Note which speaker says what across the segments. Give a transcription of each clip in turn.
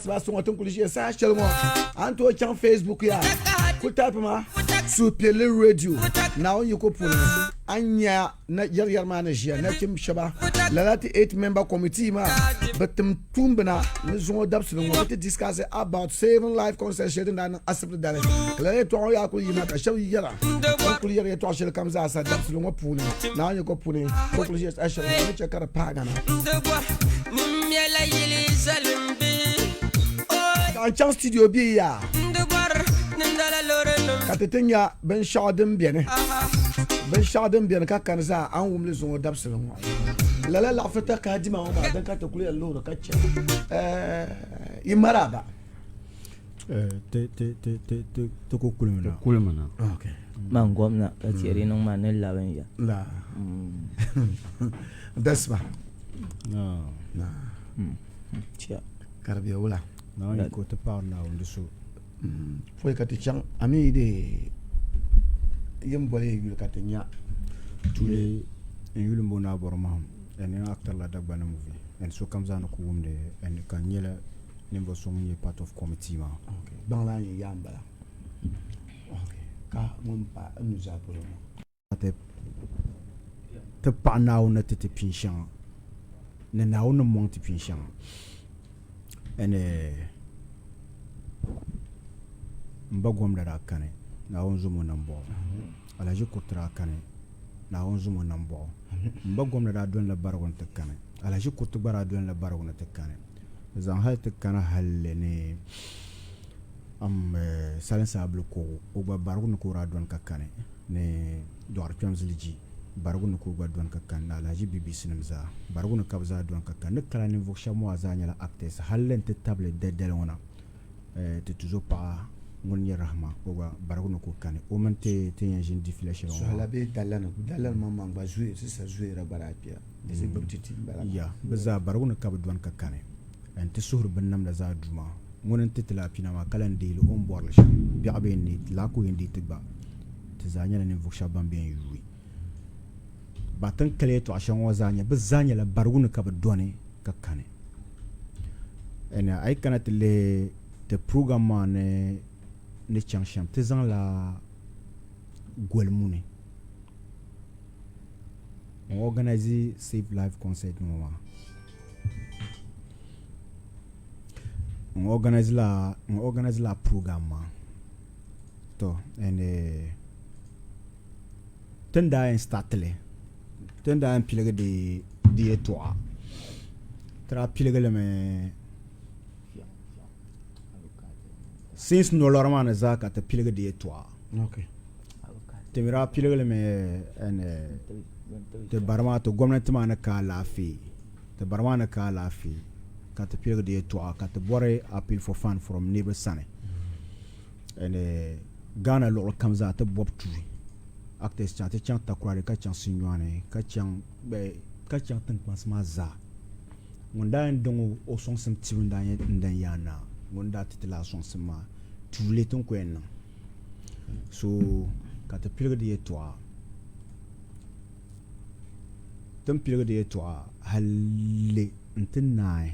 Speaker 1: Asibaasi ŋɔ ti ni kuli ʒiya saha shɛli ŋɔ a ni tooi chaŋ Facebook yaa kuli type ma Suhupiɛlli Radio Naawuni yiko puuni a ni nya yɛri yɛri maa ni ʒiya nachimb shɛba lala ti 8 member committee maa bi tim tuumbina ni zuŋɔ dabisili ŋɔ bi ti discuss about saving life concert shɛli din daa niŋ asibiti dali ka lala yɛltɔɣa ŋɔ yaa kuli yina ka shɛba yɛra n kuli yɛri yɛltɔɣa shɛli kam zaasa dabisili ŋɔ puuni Naawuni yiko puuni ka o kuli ʒiya saha shɛli ŋɔ ni chɛ ka di paagana. Ka n chaŋ studio bee yaa ka ti ti nya binshɛɣu din beni binshɛɣu din beni ka kani zaa a ni wum li zuŋɔ dabisili ŋɔ lala laɣifu takahi dima ŋɔ maa din ka ti kuli yɛn lihiri ka chɛ yi maraba.
Speaker 2: Ti ku kulimina.
Speaker 3: Kulimina.
Speaker 4: Man gomna ka cheri niŋ ma ni labin ya.
Speaker 1: La. Dasba.
Speaker 2: Na.
Speaker 4: Chia.
Speaker 1: Ka di be wula.
Speaker 2: Naawuni ka o ti paɣiri Naawuni di so.
Speaker 1: Pɔi ka ti chaŋ a mi de yin boli yi yuli ka ti nya.
Speaker 2: Tuuli n yuli m-booni Abɔri Maham and n actor la Dagbani movie and sokam zaa ni ku wumdi and ka n nyɛla ninvuɣ so ŋun nyɛ part of committee maa.
Speaker 1: Okay, gbaŋ laa nyɛ yaa m-bala. Okay, ka ŋun pa n nuzaa polo ŋɔ.
Speaker 2: Ti ti paɣi Naawuni ni ti ti pin shɛŋa, ni Naawuni ni mɔŋ ti pin shɛŋa. And m ba gomda daa kani, Naawuni zom o nambɔɣu. Alhaji Kuriti daa kani, Naawuni zom o nambɔɣu. M ba gomda daa dolila barigu ni ti kani, Alhaji Kuriti gba daa dolila barigu ni ti kani. Zaŋ hali ti kana halli ni Salinsaa bili kuɣu o gba barigu ni ka o daa dɔni ka kani ni Dɔɣiri kpɛm ziliji barigu ni ka o gba dɔni ka kani ni Alhaji BBC nim zaa barigu ni ka bɛ zaa dɔni ka kani ni kala ninvuɣ shɛba maa zaa nyɛla actors halli nti tabili dali ŋɔ na ti tuzo paɣa ŋun nyɛ Rahma o gba barigu ni ka o kani o mini ti ti yɛn ʒini difila shɛli ŋɔ maa.
Speaker 1: Suhila bee Dallani, Dallani maŋmaŋ gba zuya, sista Zuhira gba daa kpiya.
Speaker 2: Ya, bɛ zaa barigu ni ka bɛ dɔni ka kani. N-ti suhiri binnamda zaa Duuma, ŋuni n-ti ti laapina maa ka lan deei li o ni bɔri li shɛm. Biɛɣu bee n-neei ti, laa ka o yɛn deei ti gba. Ti zaa nyɛla ninvuɣ shɛba ban bɛn yuui. Ba ti ni kali yɛtɔɣ shɛŋa ŋɔ zaa nyɛ, bɛ zaa nyɛla barigu ni ka bɛ dɔni ka kani. Ɛn a yi kana ti lihi ti program maa ni ni chaŋ shɛm, ti zaŋla goli muni. N organize Save Life concert ŋɔ maa. N organize la n organize la program maa. To and eh, tin daa yɛn start li tin daa yɛn piligi di di yɛltɔɣa ti daa piligi li mi since nolɔri maa ni zaa ka ti piligi di yɛltɔɣa.
Speaker 1: Okay.
Speaker 2: Ti mi daa piligi li mi ti bari maa ti gomnanti maa ni ka alaafee ti bari maa ni ka alaafee ka ti piligi di yɛltɔɣa ka ti bɔri appeal for fund from niriba sani Ghana luɣili kam zaa ti bɔbi tuui actors chaŋ ti chaŋ Takoradi ka chaŋ Sunyani ka chaŋ ka chaŋ tiŋkpansi maa zaa ŋun daa yɛn diŋ o sɔŋsim tibu n-daa nyɛ Ndan Yaa Naa ŋun daa ti ti lala sɔŋsim maa tuuli ti ni ku yɛn niŋ. So ka ti piligi di yɛltɔɣa ti ni piligi di yɛltɔɣa halli n-ti naai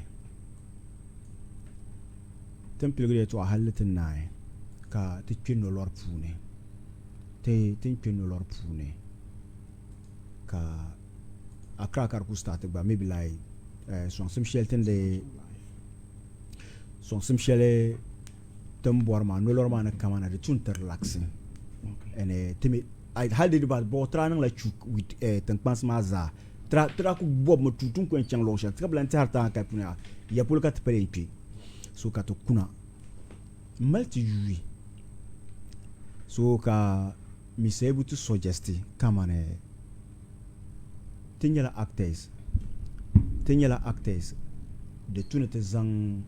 Speaker 2: ti ni piligi di yɛltɔɣa halli ti naai ka ti kpe nolɔri puuni ti ni kpe nolɔri puuni ka Accra ka di kuli start gba maybe like sɔŋsim shɛli ti ni di sɔŋsim shɛli ti ni bɔri maa nolɔri maa ni kama na di tu n-ti relaxi and ti mi hali di ba bɔɣu ti daa niŋla chu with tiŋkpansi maa zaa ti daa kuli bɔbimi tuui ti ni ku yɛn chaŋ luɣ shɛli ka bi lahi tɛhiri ti hankali puuni ya polo ka ti pali yɛn kpe so ka ti kuna m-mali ti yuui so ka Mister Ebu ti suggest kamani ti nyɛla actors ti nyɛla actors di tu ni ti zaŋ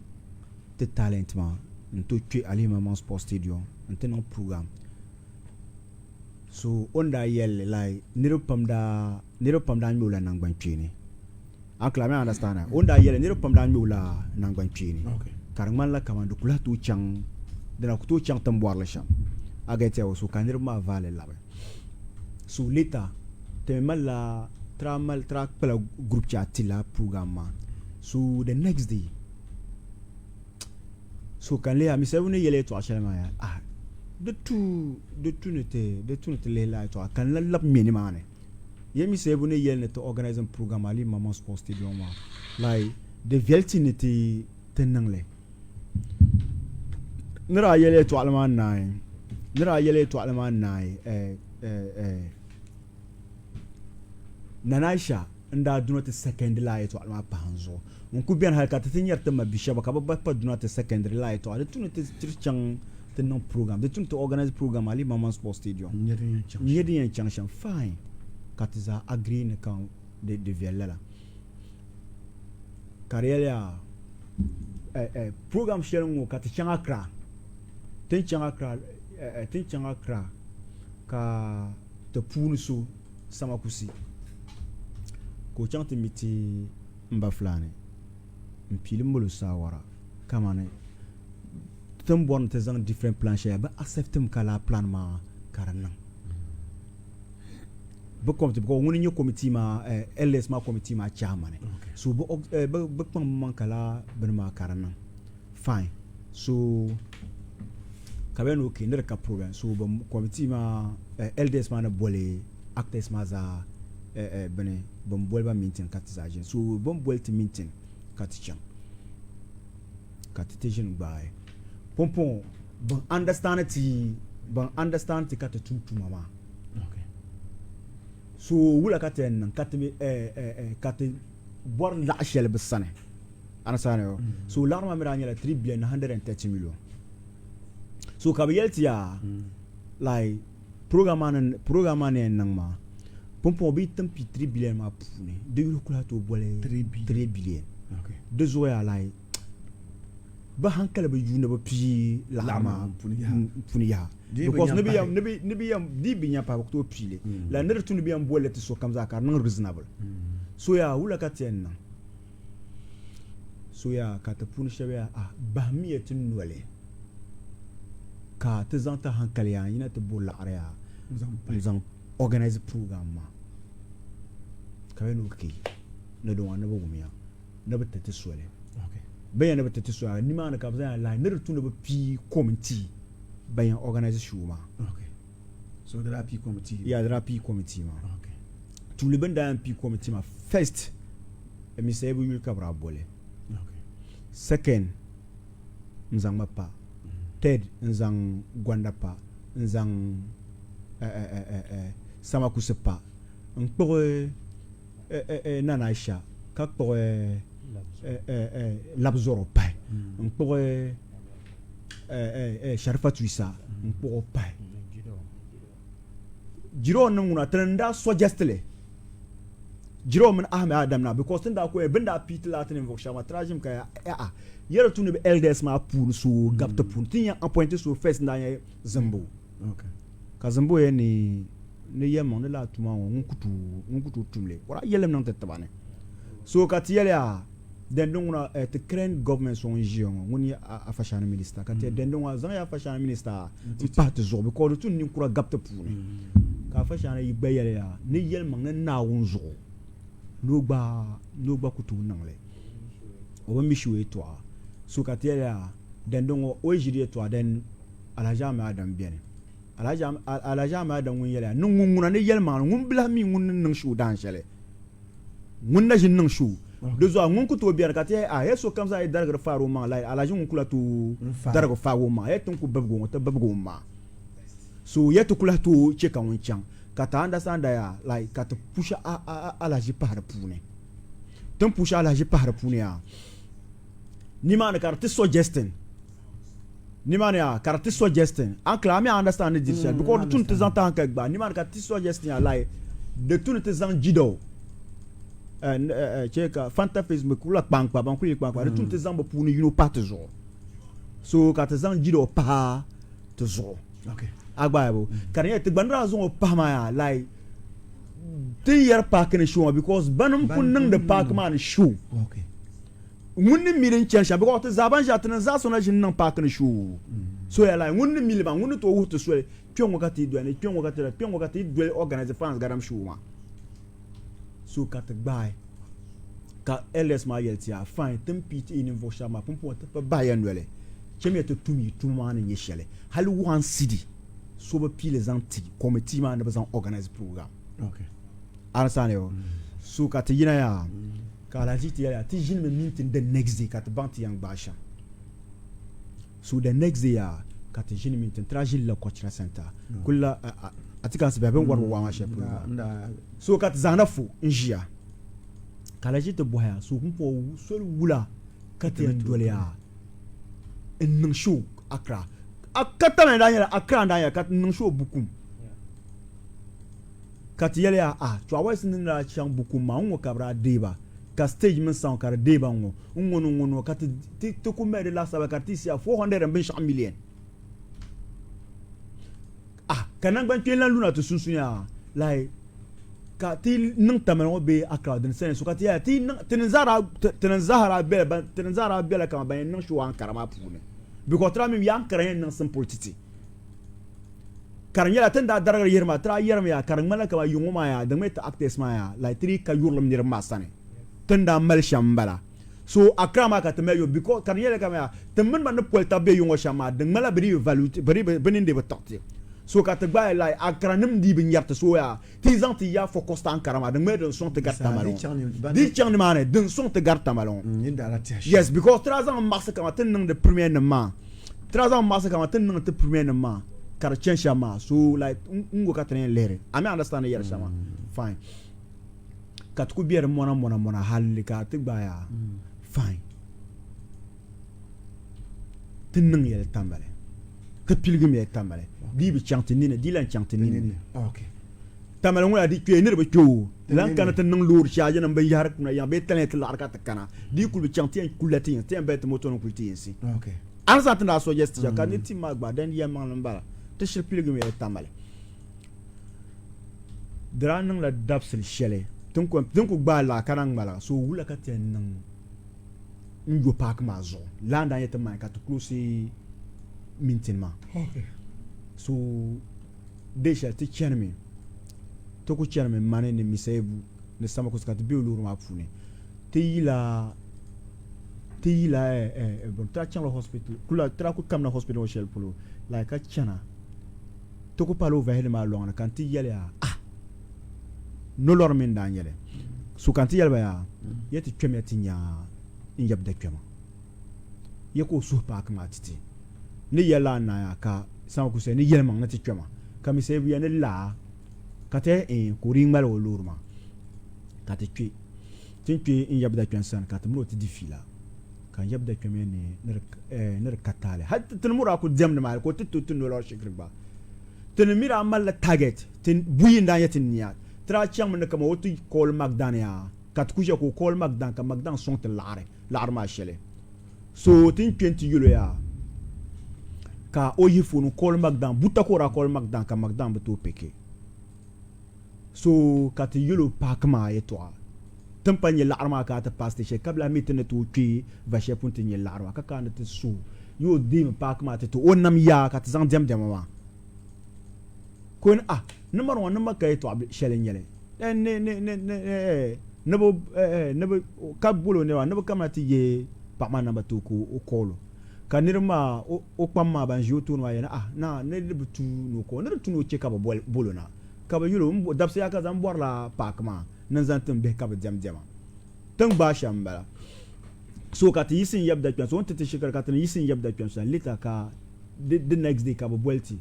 Speaker 2: ti talent maa n tooi kpe Aliyu Mamman Sports Stadium n ti niŋ program so o ni daa yɛli li like niriba pam daa niriba pam daa ŋme o la nangban kpeeni uncle I mean understand o ni daa yɛli niriba pam daa ŋme o la nangban kpeeni ka di ŋmanila kaman di ku lahi tooi chaŋ di na ku tooi chaŋ ti ni bɔri li shɛm a get ya so ka niriba maa vaai li labi so later ti mi malila ti daa mali ti daa kpala group chat ti la program maa so the next day. So ka n lihi a Mr. Ibu ni yɛli yɛltɔɣa shɛli maa yaa ah di tu di tu ni ti di tu ni ti lihi lala yɛltɔɣa ka n lahi labi ŋmɛ nimaani. Ya Mr. Ibu ni yɛli ni ti organizing program Ali Mamman Sports Stadium maa like di viɛli ti ni ti ti niŋ li. Ni daa yɛli yɛltɔɣali maa naai ni daa yɛli yɛltɔɣali maa naai eh eh eh Nana Aisha n daa duna ti secondary lala yɛltɔɣali maa pahi n zuɣu. N ku beni hali ka ti ti nyari ti ma bi shɛba ka bɛ gba pa duna ti secondary lala yɛltɔɣa. Di tu ni ti tiri chaŋ ti niŋ program, di tu ni ti organize program Ali Mamman Sports Stadium. N nyɛ din yɛn chaŋ shɛm. Fine. Ka ti zaa agree ni ka di viɛli lala. Ka di yɛliya program shɛli n-ŋɔ ka ti chaŋ Accra. Ti ni chaŋ Accra, ti ni chaŋ Accra ka ti puuni so Samakusi ka o chaŋ ti mi ti m ba Fulani m-piili mali o saawara kamani ti ni bɔri ni ti zaŋ different plan shɛli bɛ accept mi ka lala plan maa ka di niŋ. Bɛ committee because ŋuni n-nyɛ committee maa LS maa committee maa chairman so bɛ kpaŋ bɛ maŋ ka lala bini maa ka di niŋ. Fine so ka bɛ ni ok ni di ka problem so bɛ committee maa elders maa ni boli actors maa zaa bini bɛn boli ba meeting ka ti zaa ʒini so bɛn boli ti meeting ka ti chaŋ ka ti ti ʒini gbaai pumpɔŋɔ bɛn understand ti bɛn understand ti ka ti tum tuma maa so wula ka ti yɛn niŋ ka ti ka ti bɔri laɣ shɛli bɛ sani Understand yo? So laɣiri maa mi daa nyɛla 3 billion 130 million. So ka bɛ yɛli ti yaa like program maa ni program maa ni yɛn niŋ maa pumpɔŋɔ bɛ yi tim pii 3 billion maa puuni di yuli ku lahi tooi boli 3 billion. Di zuɣu yaa like bɛ hankali bi yuuni bi pii laɣiri maa puni yaha because ni bɛ yɛn ni bɛ ni bɛ yɛn di bi nya pahi bɛ ku tooi pii li like ni di tu ni bɛ yɛn boli li ti sokam zaa ka di niŋ reasonable. So yaa wula ka ti yɛn niŋ? So yaa ka ti puuni shɛba yaa ah bahimiya ti noli ka ti zaŋ ti hankali yaa n-yina ti bo laɣiri yaa n-zaŋ organize program maa ka bɛ ni ok ni di ŋɔ ni bɛ wumya ni bɛ ti ti soli bɛ yɛn ni bɛ ti ti soli nimaani ka bɛ zaŋ yaa lahi ni di tu ni bɛ pii committee ban yɛn organize show maa.
Speaker 1: So di daa pii committee?
Speaker 2: Yeah, di daa pii committee maa. Okay. Tuuli bin daa yɛn pii committee maa first Mr. Ebu yuli ka bɛ daa boli. Okay. Second n zaŋ ma pa. Third n zaŋ Gonda pa. N zaŋ eh, eh, eh, eh, Samakusi pa. N kpuɣi eh, eh, eh, Nana Aisha ka kpuɣi eh, eh, eh, Labzoro pahi. N kpuɣi Sharifatu Isa n kpuɣi o pahi Jiro ni ŋuna tini n daa suggest li Jiro mini Ahmed Adam na because tin daa ko bin daa pii ti laa ti ninvuɣu shɛba maa ti daa ʒimi ka ya a'a yɛri tu ni bi elders maa puuni so gabi ti puuni ti ni yɛn appoint so first n daa nyɛ Zimbo ka Zimbo yɛn ni ni yɛlimaŋ ni laa tuma ŋɔ ŋun ku tooi ŋun ku tooi tumli o daa yɛlimi niŋ ti tiba ni so ka ti yɛli yaa Then din ŋuna eh, ti current government so ŋun ʒiya ŋɔ ŋun nyɛ Afashani minister ka ti mm. then din ŋuna zaŋ ya Afashani minister n pahi ti zuɣu because di tu ninkura gabi ti puuni mm. ka Afashani yi gba yɛli ya ni yɛlimaŋ ni Naawuni zuɣu ni o gba ni o gba ku tooi niŋli o bi mi shi o yɛltɔɣa so ka ti yɛli ya then din ŋɔ o yi ʒi di yɛltɔɣa then Alhaji Ahmed Adam beni Alhaji Alhaji Ahmed Adam ŋun yɛli ya ni ŋun ŋuna ni yɛlimaŋli ŋun bi lahi mi ŋun ni niŋ shi o daan shɛli Ŋun na ʒini niŋ shuu. Di zuɣu ŋun ku tooi beni ka ti yɛli, A, ya sokam zaa yi darigiri faari o maŋa lahi, alahiʒi ŋun ku lahi tooi darigi faagi o maŋa, ya ti ni ku bibigi o ŋɔ, ti bibigi o maŋa. So ya ti ku lahi tooi che ka ŋun chaŋ ka ti understand ya like ka ti push alahiʒi pahi di puuni. Ti ni push alahiʒi pahi di puuni yaa nimaani ka di ti suggesting Nimaani yaa ka di ti suggesting uncle a mi understand ni diri shɛli because di tu ni ti zaŋ ti hankali gbaai nimaani ka ti suggesting yaa like di tu ni ti zaŋ jidao che ka fanta facebook kula kpankpa ban kuli kpankpa di tu ni ti zaŋ bi puuni yino pahi ti zuɣu so ka ti zaŋ jidao pahi ti zuɣu a gbaai bo ka di nyɛla ti gba ni daa zaŋ o pahi maa yaa like ti ni yɛri paaki ni show maa because banim pun niŋdi paaki maa ni show Ŋun ni mi din chani shɛm because ti zaa ban ʒiya ti ni zaa so na ʒini niŋ paaki ni shoo so ya lahi ŋun ni mi li maa ŋun ni tooi wuhi ti soli kpɛŋɔ ka ti yi doli ni kpɛŋɔ ka ti doli kpɛŋɔ ka ti yi doli organize fans gadam show maa so ka ti gbaai ka LS maa yɛli ti yaa fine ti ni pii ti yi ninvuɣu shɛba maa pumpɔŋɔ ti pa bahi ya noli Chamiya ti tum yi tuma maa ni nyɛ shɛli. Hali one cedi so bi piili zaŋ ti committee maa ni bi zaŋ organize program.
Speaker 1: Okay.
Speaker 2: Understand yo? So ka ti yina yaa ka Alhaji ti yɛliya ti ʒinimi meeting the next day ka ti baŋ ti yɛn gbaai shɛm. So the next day yaa ka ti ʒini meeting ti daa ʒinila cultural center kulila a ti kansi bɛhi bɛ ni wari waa maa shɛli polo maa. So ka ti zaŋda fo n ʒiya ka Alhaji ti bɔhiya so pumpɔŋɔ soli wula ka ti yɛn doli yaa n niŋ show Accra. Ka tamali daa nyɛla Accra n daa nyɛla ka ti niŋ show Bukum. Ka ti yɛli ya, Ah, Chɔɣu ni daa chaŋ Bukum maa, n-ŋɔ ka bɛ daa deei ba, ka stage mini sound ka di deei ba n-ŋɔ, n-ŋɔ ni n-ŋɔ ni ŋɔ, ka ti, ti, ti ku mali di laasabu ka di ti yiɣisi ya 400 and binshɛɣu million. Ah, ka naŋgbankpeeni lan luna ti sunsuuni yaa, like, ka ti niŋ Tamale ŋɔ bee Accra din sani so ka ti yɛli ya, ti niŋ, ti ni zaa daa, ti ni zaa daa bela ban, ti ni zaa daa bela kaman ban yɛn niŋ show Ankara maa puuni because ti daa mi ya Ankara yɛn niŋ simple ti ti. Ka di nyɛla ti ni daa darigiri yihiri maa, ti daa yɛrimi yaa ka di ŋmanila kaman yiŋ ŋɔ maa yaa, di ŋmani ti actors maa yaa, like ti dii ka yurilim niriba maa sani. Ti ni daa mali shɛm m-bala. So Accra maa ka ti mali yuri because ka di nyɛla kaman yaa ti mini ba ni poli tab be yiŋ ŋɔ shɛm maa, di ŋmanila bɛ dii bi value ti, bɛ dii bi, bɛ nini dii bi tiɣi ti. So ka ti gbaai like Accra nim dii bi nyari ti so yaa ti yi zaŋ ti yaa focus ti Ankara maa, di ŋmanila din sɔŋ ti gari Tamale ŋɔ. Di yi chaŋ nimaani, din sɔŋ ti gari Tamale ŋɔ. Yes, because ti daa zaŋ m-maɣisi kaman ti ni niŋdi premier nim maa. Ti daa zaŋ maɣisi kaman ti ni niŋ ti premier nim maa ka di chani shɛm maa so like n go ka ti ni yɛn lihiri a mi understand ni yɛri shɛm maa fine ka ti ku be di mɔna mɔna mɔna hali ka ti gbaai yaa fine ti niŋ yɛli tambali ti piligim yɛli tambali di bi chaŋ ti nini di lan chaŋ ti nini Tamale ŋɔ la di kpee ni di bi kpe o ti lan kana ti niŋ loori chaaji nim binyahari kuna yiŋa bee tali ti laɣiri ka ti kana di yi kuli bi chaŋ ti yɛn kulila ti yinsi ti yɛn bali ti moto nim kuli ti yinsi a ni zaŋ ti daa suggest shɛm ka ni tim maa gba din yɛlimaŋli n bala ti shiri piligimi yɛli Tamale di daa niŋla dabisili shɛli din ku gbaai laa ka na ŋmaligi so wula ka ti yɛn niŋ n yo paaki maa zuɣu laa n daa nyɛ ti mani ka ti close mintin maa so Day shɛli ti chanimi, ti ku chanimi mani ni Misaibu ni Samakus ka ti be loori maa puuni. Ti yila, ti yila, eh, eh, eh, ti daa chaŋla hospital, kula, ti daa ku kamina hospital ŋɔ shɛli polo, like ka chana. Ti ku paala overhead maa lɔŋ ni ka n ti yɛli ya, ah, nolori mi n-daa nyɛ li. So ka n ti yɛli ba yaa, ya ti kpɛmiya ti nya n yab dakpɛma. Ya ka o suhu paaki maa ti ti. Ni yɛli la a naaya ka Samakusa ni yɛlimaŋ ni ti kpɛma ka Misaibuya ni laa ka ti yɛli ka o dii ŋmaligi o loori maa ka ti kpe. Ti ni kpe n-yab dakpɛm sani ka ti miri o ti di fiila ka n yab dakpɛm yɛli ni di ka taali. Hali ti ni miri a ku diɛmdi maa hali ka o ti tooi ti nolɔri shikiri gba. Ti ni miri a malila target ti buyi n-daa nyɛ ti nia. Ti daa chaŋmi ni kaman o ti call Magdan yaa ka ti ku ʒiya ka o call Magdan ka Magdan sɔŋ ti laɣiri laɣiri maa shɛli. So ti ni kpe nti yɛl o yaa ka o yihi foon n-call Magdan, buta ka o daa call Magdan ka Magdan bi tooi piki. So ka ti yɛl o paaki maa yɛtɔɣa. Ti ni pa nya laɣiri maa ka a ti paai station ka bi lahi mi ti ni tooi kpe va shɛli puni ti nya laɣiri maa ka kana ni ti suhi yi o deemi paaki maa ti ti o nam yaa ka ti zaŋ diɛm diɛma maa. Ka o ni ah ni mari ŋɔ ni ma ka yɛtɔɣa shɛli n-nyɛ li. Ni ni ni ni ni bi ni bi ka boli o niriba ni bi kamina ti yihi paɣa maa namba ti o ka o call o ka niriba maa o kpam maa ban ʒi o tooni maa yɛli ah naa ni di bi tu ni o call ni di tu ni o che ka bi boli o na ka bi yɛli o dabisi yaakaza n bɔrila paaki maa ni n zaŋ ti n bihi ka bi diɛm diɛma ti ni gbaai shɛm m-bala so ka ti yiɣisi n yab dakpɛm so o ni ti ti shikuru ka ti ni yiɣisi n yab dakpɛm sani later ka the next day ka bi boli ti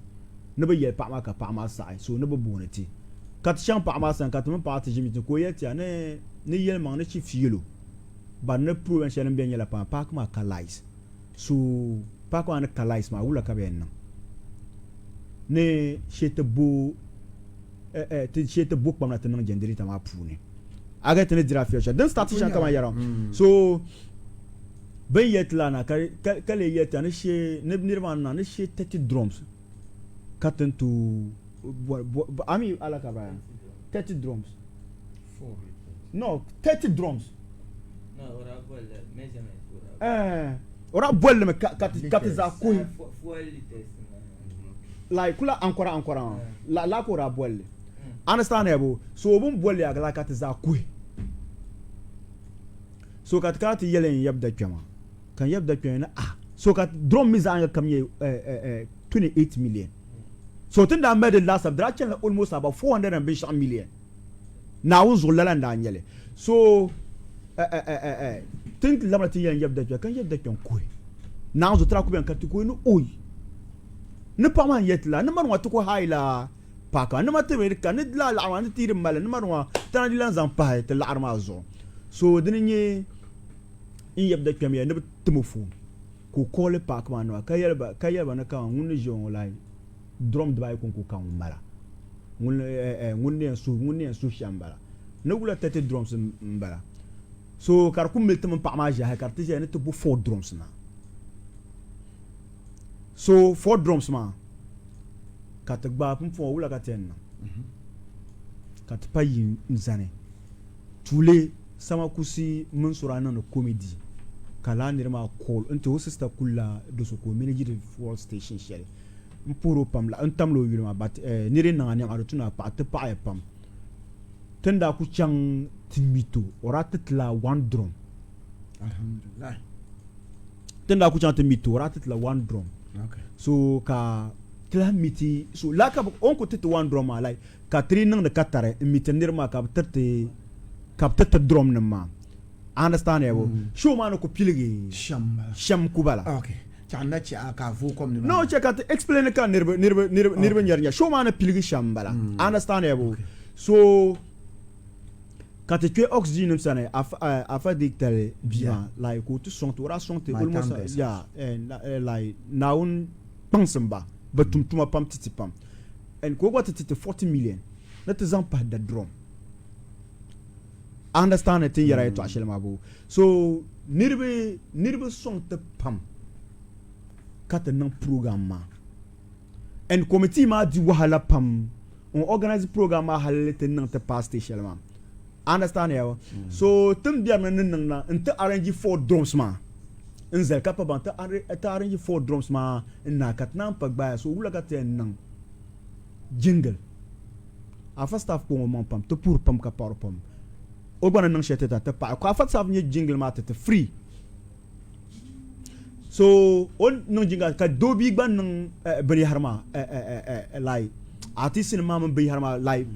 Speaker 2: ni bi yɛli paɣa maa ka paɣa maa saɣi so ni bi booni ti ka ti chaŋ paɣa maa sani ka ti mini paɣa ti ʒi meeting ka o yɛli ti ya ni ni yɛlimaŋ ni chief yɛlo but ni problem shɛli din beni nyɛla pam paaki maa ka light so paaki maa ni ka light maa wula ka bɛ yɛn niŋ ni shee ti bo ti shee ti bo kpam na ti niŋ generator maa puuni a ga ti ni diri afiya shɛli din start shɛm kaman yɛra so Bɛ ni yɛli ti lana ka lee yɛli ti a ni she ni niriba anu ni she 30 drums ka ti ni tooi a mi ala ka baya 30 drums no 30 drums o daa bolli mi ka ti zaa kuhi like kula ankora ankora maa la ka o daa bolli understand bo so o bin bolli ya ka ti zaa kuhi So ka ti kana ti yɛli n yab dakpɛma, ka n yab dakpɛma ni, Ah! So ka drum mi zaɣ yinga kam nyɛ 28 million. So ti ni daa mali di laasabu di daa chanila almost about 400 and binshɛɣu million. Naawuni zuɣu lala n-daa nyɛ li. So ti ni labina ti yɛli n yab dakpɛm ka n yab dakpɛm kuhi. Naawuni zuɣu ti daa kuli beni ka ti kuhi ni ooi ni paɣa maa n-yɛli ti la ni mani ŋɔ ti ku haai la paaki maa ni ma ti mi ka ni lala laɣiri maa ni ti yi di mali ni mani ŋɔ ti na di lan zaŋ pahi ti laɣiri maa zuɣu. So dini n-nyɛ n yab dakpɛm yɛli ni bɛ tim o foon ka o kooli paaki maa nima ka yɛli ba ni kaman ŋun ni ʒiya ŋɔ lahi drum dibaayi kɔŋko ka ŋun mala ŋun ni yɛn suhi shɛm m-bala ni wula 30 drums m-bala so ka di ku mili ti mini paɣa maa ʒiya hali ka di ti ʒiya ni ti bo 4 drums na so 4 drums maa ka ti gbaai pumpɔŋɔ wula ka ti yɛn niŋ ka ti pa yi n-zani Tuuli Samakusi mini so daa niŋdi comedy ka lala niri maa call n-ti o sister kulila do so ka o manage fuel station shɛli. N puhiri o pam la n tamla o yuli maa but niri yi niŋ a niɛma di tu ni a paɣi ti paɣiya pam. Ti ni daa ku chaŋ ti meet o, o daa ti ti la one drum.
Speaker 1: Alhamdulillah.
Speaker 2: Ti ni daa ku chaŋ ti meet o, o daa ti ti la one drum.
Speaker 1: Okay.
Speaker 2: So ka ti lahi meet so lala ka o ni ku ti ti one drum maa like ka ti dii niŋdi katari n meet niriba maa ka bɛ tiriti ka bɛ tiriti drum nim maa. Understand ya bo? Show maa ni ku piligi shɛm ku bala.
Speaker 1: Okay. Chaɣ na chɛ a ka a vooi kom ni
Speaker 2: maa. No, chɛ ka ti explain ka niriba niriba niriba niriba nyari nya. Show maa ni piligi shɛm m-bala. Understand ya bo? So ka ti kpe oxygen nim sani afa dikitali bia maa like ka o ti sɔŋ ti o daa sɔŋ ti almost yeah like Naawuni kpaŋsim ba bɛ tum tuma pam ti ti pam and ka o gba ti ti ti 40 million ni ti zaŋ pahi da drum. Understand ni ti ni yɛra yɛtɔɣa shɛli maa boo. So niriba niriba sɔŋ ti pam ka ti niŋ program maa and committee maa di wahala pam n organize program maa hali ti niŋ ti paai stage shɛli maa. Understand ya So ti ni bɛri ni ni niŋ na n ti arrange four drums maa n zali ka pa baŋ ti ti arrange four drums maa n naai ka ti naan pa gbaaya so wula ka ti yɛn niŋ jingle. Afa staff kpaŋ o maŋ pam, ti puhiri pam ka paɣiri pam. O gba ni niŋ shɛli ti ta ti paɣi. Ka afa staff nyɛ jingle maa ti ti free. So o ni niŋ jingle ka doo bia gba niŋ binyahari maa like artist nim maa mini binyahari maa like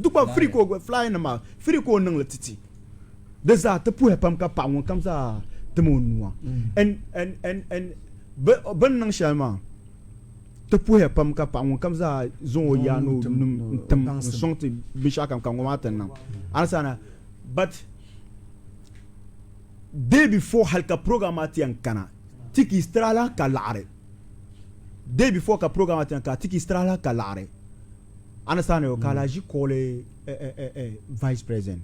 Speaker 2: di gba free ka o flyer nim maa free ka o niŋli ti ti. Di zaa ti puhiya pam ka paɣi ŋun kam zaa tim o nua. And and and and bɛ ni niŋ shɛli maa Ti puhiya pam ka paɣa ŋun kam zaa zaŋ o yaa ni o nim n-tim n-sɔŋ ti binshɛɣu kam ka ŋɔ maa ti niŋ. Understand? But day before hali ka program maa ti yɛn kana, tickets ti daa lahi ka laɣiri. Day before ka program maa ti yɛn kana, tickets ti daa lahi ka laɣiri. Understand? Ka a lahi ʒi kɔɔli vice president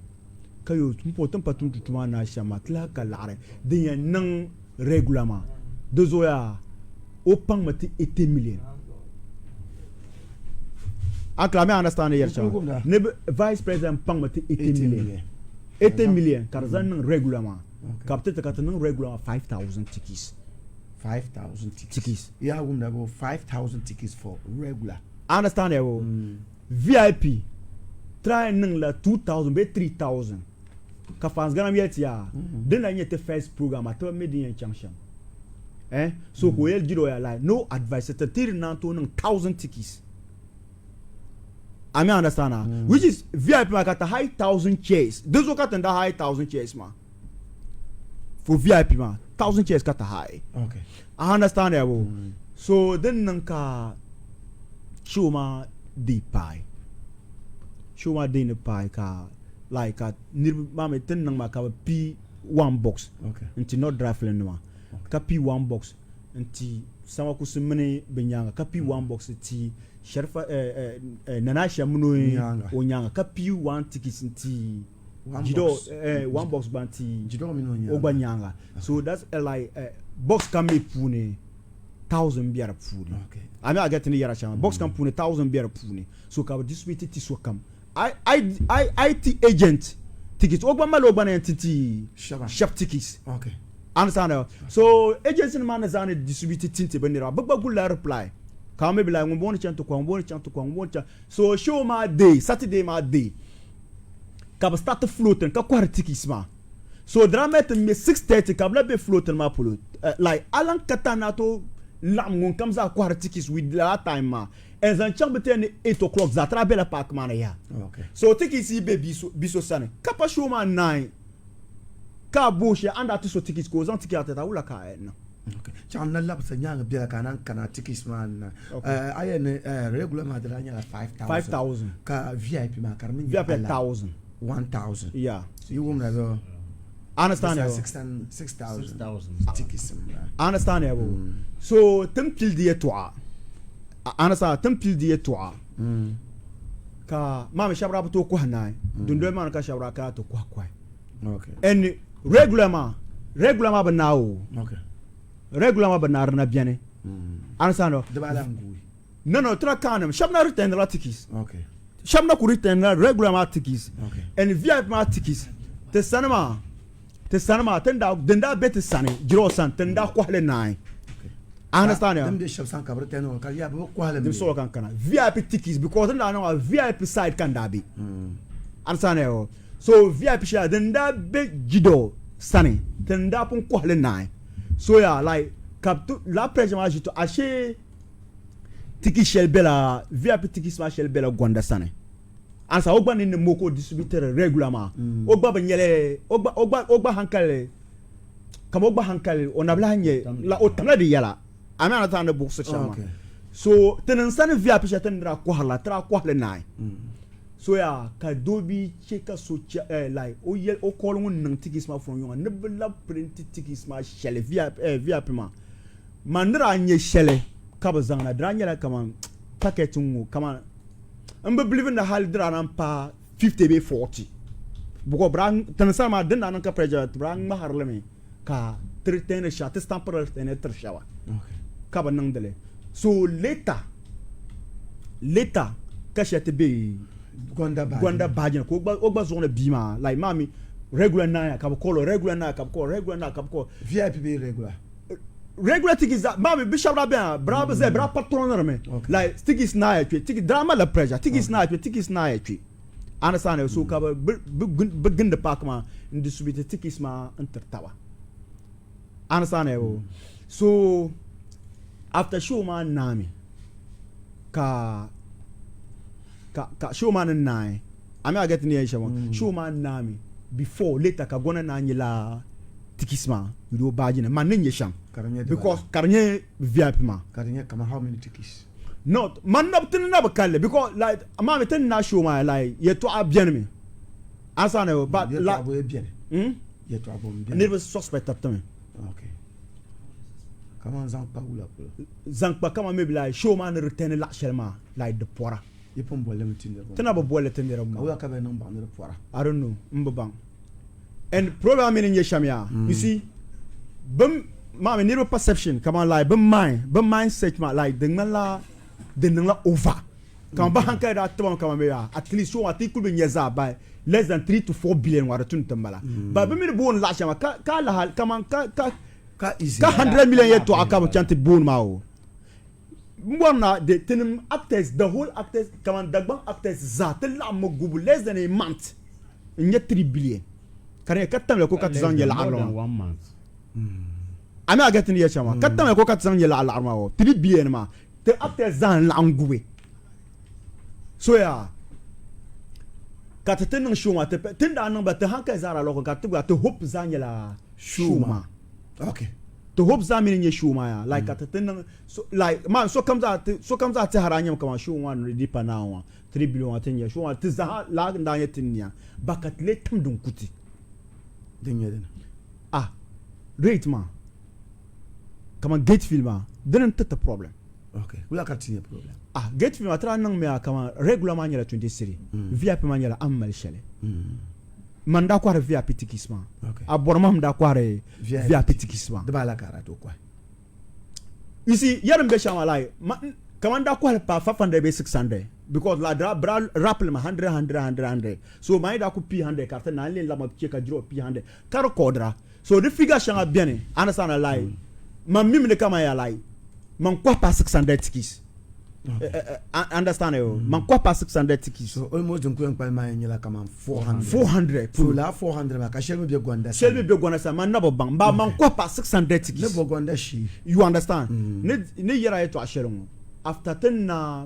Speaker 2: ka yo m-po ti ni pa tum ti tuma naai shɛm maa ti lahi ka laɣiri din yɛn niŋ regular maa di zooya o paŋmi ti 80 million uncle I may understand yɛri shɛm ni vice president paŋmi ti 80 million 80 million ka di zaŋ niŋ regular maa ka bi ti ti ka ti niŋ regular maa 5000 tickets
Speaker 1: 5000 tickets yeah wumda bo 5000 tickets for regular
Speaker 2: understand ya bo mm. VIP try niŋ la 2000 bee 3000 ka fans Ghana yɛli ti yaa mm. din na nyɛ ti first program a ti mi din yɛn chaŋ shɛm eh so ka o yɛli jiri o ya like no advice ti tiri naan tooi niŋ 1000 tickets I mean understand ah mm. which is VIP ma ka ti high 1000 chairs di zuɣu ka ti n daa high 1000 chairs ma for VIP ma 1000 chairs ka ti high
Speaker 1: okay
Speaker 2: I understand ya bo mm. so din niŋ ka show maa dii paai show maa dii ni paai ka like ka niriba maa mi ti ni niŋ maa ka bi pii one box n-ti North Rifle nima ka pii one box n-ti Samakusi mini bɛ nyaaŋa ka pii one box n-ti Sharifa Nana Asha mini o nyaaŋa ka pii one ticket n-ti Jidɔ one box gba n-ti o gba nyaaŋa so that's like box kam mi puuni thousand be di puuni a mi a get ni yɛra shɛm box kam puuni thousand be di puuni so ka bi distribute ti sokam IT agent tickets o gba mali o gba ni yɛn ti ti shɛba tickets understand so agency nim maa ni zaŋ ni distribute ti ti bi niriba bi gba gulila reply ka mi bi like ŋun booni chaŋ ti kɔhi ŋun booni chaŋ ti kɔhi ŋun booni chaŋ so show maa day Saturday maa day ka bi start floating ka kɔhiri tickets maa.
Speaker 3: So di daa mali ti ŋme 6:30 ka bɛ lahi be floating maa polo. Like a lan ka time ni a tooi laɣim ŋun kam zaa kɔhiri tickets with lala time maa and zaŋ chaŋ bɛ ti yɛn ni 8 o'clock zaa ti daa bela park maa ni yaha. So tickets yi be bia so sani ka pa show maa naai ka a booi shɛli a ni daa ti so tickets ka o zaŋ ticket maa ti a wula ka a yɛn niŋ?
Speaker 1: Chaŋ na labisa nyaaŋa biɛla ka a naan kana tickets maa ni na. A yɛn ni regular maa di daa nyɛla 5000.
Speaker 3: 5000.
Speaker 1: Ka VIP maa ka di mi nyɛ
Speaker 3: VIP 1000.
Speaker 1: 1000.
Speaker 3: Yeah.
Speaker 1: So yi wumda bɛ
Speaker 3: Understand ya?
Speaker 1: 6000 tickets m-bala.
Speaker 3: Understand ya bo? So tin pili di yɛtɔɣa. Understand tin pili di yɛtɔɣa. Ka maa mi shɛba daa bi tooi kɔhi naai. Dundoli maa ni ka shɛba daa kana ti kɔhi kɔhi.
Speaker 1: Okay.
Speaker 3: And regular maa, regular maa bi naai o.
Speaker 1: Okay.
Speaker 3: Regular maa bi naai di na beni. Understand?
Speaker 1: Di baa lahi guui.
Speaker 3: No no, tira kaanim shɛba na return la tickets.
Speaker 1: Okay.
Speaker 3: Shɛba na ku return la regular maa tickets.
Speaker 1: Okay.
Speaker 3: And VIP maa tickets. Ti sani maa, ti sani maa, tin daa, din daa be ti sani, Jiraw sani, tin daa kɔhili naai. I understand ya?
Speaker 1: Din be shɛba sani ka bi return o, ka yaa bɛ bi kɔhili
Speaker 3: mi. Din sɔrɔ ka n kana. VIP tickets because din daa niŋ maa VIP side ka n daa be. Understand ya? So VIP shɛli din daa be Jidɔ sani, tin daa pun kɔhili naai. So ya like ka lala pressure maa ʒi to ashee ticket shɛli bela VIP tickets maa shɛli bela Gonda sani. Ansa o gba ni ni mo ka o distributiri regular maa mm. o gba bi nyɛli o gba o gba o gba hankali kama o gba hankali o na bi lahi nyɛ la o tamla di yɛla a mi ana ni buɣisi shɛm maa so ti niŋ sani VIP shɛli ti ni daa kɔhiri la ti daa kɔhili naai mm. so yaa ka doo bi chɛ ka so chɛ eh, like o yɛ o call ŋun niŋ tickets maa from yiŋa ni bi labi print tickets maa shɛli VIP eh, VIP maa Man ni daa nya shɛli ka bɛ zaŋ na, di daa nyɛla kaman packet ŋ-ŋɔ kaman m bi believe ni hali di daa naan paai 50 bee 40 because bɛ daa ti ni sani maa din daa niŋ ka pressure bɛ daa ŋmahiri li mi ka ti return shɛba ti stampiri li return tiri shɛba ka bɛ niŋdi li so later later ka shɛli ti be Gonda baaji ni ka o gba zuɣu ni bia maa like maa mi regular naaya ka bɛ call o regular naaya ka bɛ call o regular naaya ka bɛ call o.
Speaker 1: VIP bee regular?
Speaker 3: regular tickets za maa mi bi shɛba daa bɛni bira bi zaya bira patroniri mi like tickets naa ya kpe ticket daa malila pressure tickets naa ya kpe tickets naa ya kpe understand so ka bi bi gindi park maa n distribute tickets maa n tiri taba understand so after show maa naami ka ka ka show maa ni naai a mi a get ni yɛn shɛm mm. show maa naami before later ka gɔna naa nyɛ la tickets maa yuli o baaji ni man ni nyɛ shɛm because ka di nyɛ VIP maa
Speaker 1: ka di nyɛ kaman how many tickets
Speaker 3: no man na ti ni na bi kalli because like maa mi ti ni na show maa like yɛltɔɣa bɛni mi ansa ni but
Speaker 1: like yɛltɔɣa bɔ bɛni hmm? yɛltɔɣa bɔ bɛni
Speaker 3: niriba suspect ti mi
Speaker 1: okay kaman zaŋ kpa wula polo
Speaker 3: zaŋ kpa kaman maybe like show maa ni return laɣ shɛli maa like di pɔra
Speaker 1: Yi pun boli li mi ti niriba
Speaker 3: Ti na bi boli li ti niriba
Speaker 1: maa. Ka wula ka bɛ niŋ baŋ ni di pɔra?
Speaker 3: I don't know, m bi baŋ. And problem mi ni nyɛ shɛm yaa, you see, bɛ maa mi niriba perception kaman like bɛ mind, bɛ mindset maa like di ŋmanila di niŋla over. Kaman bɛ hankali daa tibami kaman bɛ yaa at least so maa ti kuli bi nya zaa by less than 3 to 4 billion ŋɔ di tu ni ti m-bala. But bɛ mi ni booni laɣ shɛli maa ka ka alaha kaman ka ka
Speaker 1: Ka easy.
Speaker 3: ka 100 million yɛltɔɣa ka bɛ chaŋ ti booni maa o. N bɔri na de tinim actors the whole actors kaman Dagbaŋ actors zaa ti laɣim mi gubu less than a month n nyɛ 3 billion ka di nyɛ ka tamya ko ka ti zaŋ nyɛ laɣiri maa a mi a get ni yɛ shɛm maa ka tamya ko ka ti zaŋ nyɛ laɣiri maa o 3 billion maa ti actors zaa n laɣim gubi so yaa ka ti ti niŋ show maa ti ni daa niŋ ba ti hankali zaa daa lɔki ka ti gba ti hope zaa nyɛla show maa.
Speaker 1: Okay.
Speaker 3: Ti hope zaa mini nyɛ show maa yaa like ka ti ti niŋ so like man sokam zaa ti sokam zaa tɛhira nyɛmi kaman show ŋɔ ni di pa naai ŋɔ 3 billion ŋɔ ti ni nya show ŋɔ ti zaa laa n daa nyɛ ti ni nya ba ka ti lee tam din kuti.
Speaker 1: Din nyɛ dini?
Speaker 3: Ah rate maa kaman gate fee maa dini n ti ti problem.
Speaker 1: Okay. Wula ka ti nyɛ problem?
Speaker 3: Ah gate fee maa ti daa niŋ mi a kaman regular maa nyɛla 20 cedi VIP maa nyɛla a ni mali shɛli. Man daa kɔhiri VIP tickets maa.
Speaker 1: Okay.
Speaker 3: A bɔri ma daa kɔhiri VIP tickets maa.
Speaker 1: Dibaa la ka a daa tooi kɔhi.
Speaker 3: You see, yɛri n bɛ shɛŋa maa like ma kaman daa kɔhili pa 500 bee 600 because la daa bra rap li ma 100 100 100 100 so maa yi daa ku pii 100 ka di ti naan lee lama che ka jiro pii 100 ka recordira so di figure shɛŋa bɛni understand like man mimi ni kaman ya like man kɔhi pa 600 tickets. Understand yo man kɔhi paai 600 tickets.
Speaker 1: So almost din ku yɛn kpalim maa yɛn nyɛla kaman 400.
Speaker 3: 400
Speaker 1: So lala 400 maa ka shɛli mi be gonda
Speaker 3: sani. Shɛli mi be gonda sani man na bi baŋ n ba man kɔhi paai 600 tickets.
Speaker 1: Ni bo gonda shee.
Speaker 3: You understand ni ni yɛra yɛtɔɣa shɛli ŋɔ after ti na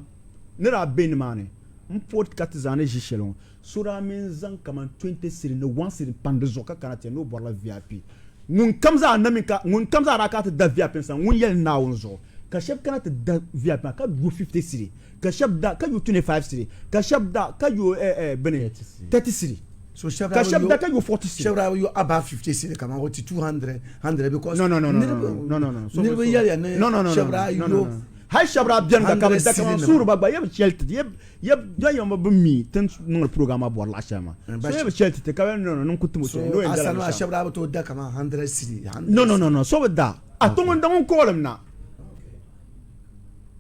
Speaker 3: ni daa be nimaani n po ka ti zaŋ ni ʒi shɛli ŋɔ so daa mi zaŋ kaman 20 cedi ni 1 cedi pani di zuɣu ka kana ti yɛli ni o bɔrila VIP. Ŋun kam zaa na mi ka ŋun kam zaa daa kana ti da VIP n sani ŋun yɛli Naawuni zuɣu ka shɛba kana ti da VIP maa ka yo 50 cedi ka shɛba da ka yo 25 cedi ka shɛba da ka yo bini 30 cedi
Speaker 1: So shɛba
Speaker 3: ka shɛba da ka yo 40 cedi.
Speaker 1: Shɛba daa bi yo above 50 cedi kaman o ti 200 100 because
Speaker 3: No no no no no no no
Speaker 1: niriba yɛliya ni
Speaker 3: no no no
Speaker 1: shɛba daa
Speaker 3: no no
Speaker 1: yo
Speaker 3: no hali shɛba daa beni gba ka bi da kaman
Speaker 1: 100 cedi
Speaker 3: suuri ba gba yɛ bi chɛli ti yɛ Yɛ yɛn bi mi ti ni niŋdi program maa bɔri laɣ shɛli maa. So yɛ bi chɛli ti ti ka bɛ no no niŋ ku tim o
Speaker 1: So
Speaker 3: soli ni o yɛn
Speaker 1: a
Speaker 3: dala
Speaker 1: sani maa
Speaker 3: binshɛɣu.
Speaker 1: shɛba daa bi tooi da kaman 100 cedi, 100
Speaker 3: No no
Speaker 1: cedi.
Speaker 3: no no so bi da. A to ŋun da ŋun koolim na.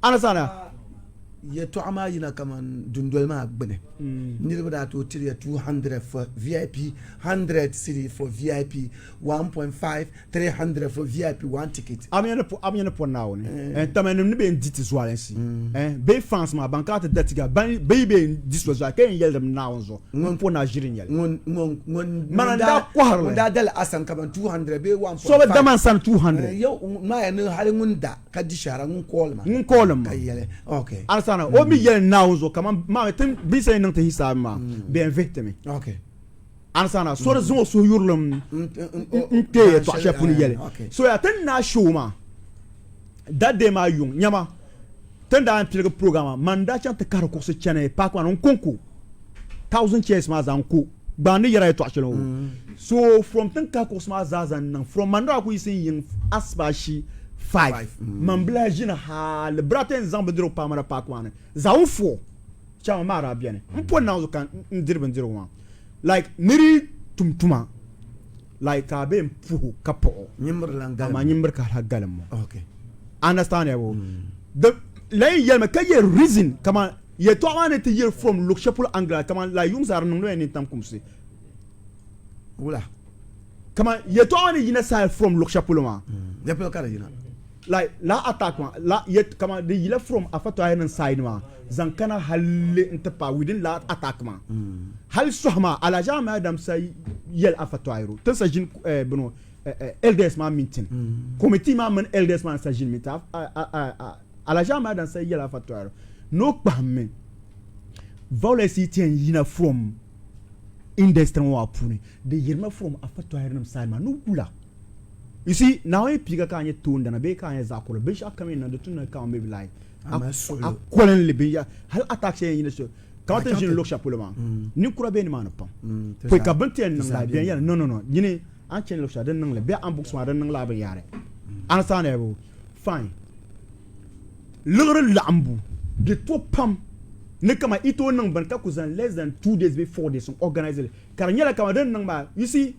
Speaker 3: Understand a?
Speaker 1: Yɛtɔɣa maa yina kaman dundoli maa gbuni. Niriba daa tooi tiri ya 200 for VIP, 100 cedi for VIP, 1.5, 300 for VIP one ticket.
Speaker 3: A mi ni po Naawuni eh, tama nim ni bɛ yɛn di ti zualinsi eh, bee fans maa ban kana ti da tiga ban bɛ yi bɛ yɛn di so zuali ka yɛn yɛli dim Naawuni zuɣu n po naa ʒiri n-nyɛli.
Speaker 1: Ŋun ŋun ŋun
Speaker 3: Mana n daa kɔhiri li.
Speaker 1: Ŋun daa dali a sani kaman 200 bee 1.5.
Speaker 3: So bi da man sani 200.
Speaker 1: Eh, yɛ maa ya ni hali ŋun da ka di shɛhira ŋun call ma.
Speaker 3: Ŋun call ma.
Speaker 1: Ka yɛli okay.
Speaker 3: Understand o mi yɛli Naawuni zuɣu kaman maa mi tin bɛ yi niŋ ti hisaabi maa bɛ yɛn vihi ti mi.
Speaker 1: Okay.
Speaker 3: Understand so di zaŋ o suhuyurilim n kpe yɛltɔɣa shɛli puuni yɛli so yaa ti ni daa show maa that day maa yuŋ nyama ti ni daa yɛn piligi program maa man daa chaŋ ti kahiri kuɣusi chani paaki maa ni n konko thousand chairs maa zaa n ko gbaai ni yɛra yɛltɔɣa shɛli ŋɔ so from ti ni kahi kuɣusi maa zaa zaŋ niŋ from man daa ku yiɣisi n yiŋ asibashi 5 man bi lahi ʒini hali bira ti yɛn zaŋ bindirigu paai ma na paaki maa ni zaawuni 4 Chairman maa daa beni m po naanzu ka n diri bindirigu maa like niri yi tum tuma like ka a be n puhi ka puɣi o
Speaker 1: Nyimbiri lan galim
Speaker 3: amaa nyimbiri ka lahi galim o
Speaker 1: Okay.
Speaker 3: Understand ya bo the lahi yɛlimi ka yɛ reason kaman yɛltɔɣa maa ni ti yiri from luɣ shɛli polo angle kaman like yuŋ zaa di niŋdi mi nintam kumsi
Speaker 1: Wula?
Speaker 3: Kaman yɛltɔɣa maa ni yina side from luɣ shɛli polo maa.
Speaker 1: Ya polo ka di yina?
Speaker 3: Like lala attack maa la yɛ kaman di yila from Afa Tahir nim side maa zaŋ kana halli n ti paai within lala attack maa hali sɔhi maa Alhaji Ahmed Adam sa yɛli Afa Tahiru ti ni sa ʒini bini ŋɔ elders maa meeting committee maa mini elders maa ni sa ʒini meeting Alhaji Ahmed Adam sa yɛli Afa Tahiru ni o kpahimmi violence yi ti yɛn yina from industry ŋɔ maa puuni di yirimi from Afa Tahir nim side maa ni wula. You see, Naawuni yi piiga ka a nyɛ toondana bee ka a nyɛ zaɣ kurili, binshɛɣu kam yɛn niŋ di tumdi ka maybe like a kolinli binyɛra hali attack shɛli yɛn yina so kamani ti ni ʒini luɣ shɛli polo maa ninkura be nimaani pam pɔi ka bini ti yɛn niŋ like bɛn yɛli no no no nyini a ni chani luɣ shɛli din niŋ li bee a ni buɣisi maa din niŋ lala binyɛhiri understand ya fine liɣiri laɣimbu di to pam ni kaman yi tooi niŋ bini ka ku zaŋ less than 2 days bee 4 days n organize li ka di nyɛla kaman din niŋ maa you see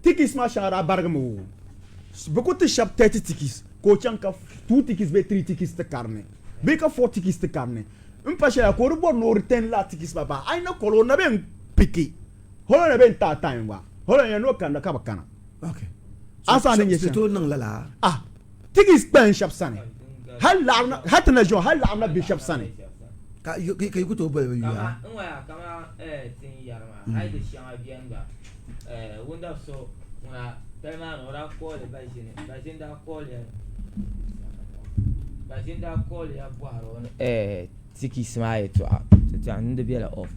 Speaker 3: Tickets maa shɛŋa daa barigimi o. Bɛ ku ti shɛba 30 tickets ka o chaŋ ka 2 tickets bee 3 tickets ti kari ni bee ka 4 tickets ti kari ni. M pa shɛli ka o di bɔri ni o return lala tickets maa bahi. A yi na kɔli o na bɛ n-piki holi o na bɛ n-ti a time gba. Holi o yɛn ni o kanna ka bi kana.
Speaker 1: Okay.
Speaker 3: A saha ni nyɛ
Speaker 1: So
Speaker 3: shɛm.
Speaker 1: tooi niŋ lala?
Speaker 3: Ah, tickets kpalim shɛba sani. Hali laɣiri na, hali ti na ʒiya ŋɔ, hali laɣiri na be shɛba sani.
Speaker 1: Ka yi ku tooi boli bɛ yuya?
Speaker 4: Kama n waya kama ti ni yɛri maa hali di shɛŋa beni gba wundab so ŋuna tali maa ni o daa kooli Baʒini Baʒini daa kooliya Baʒini daa kooliya bɔhiri o ni tikisi maa yɛltɔɣa ti ni di bela off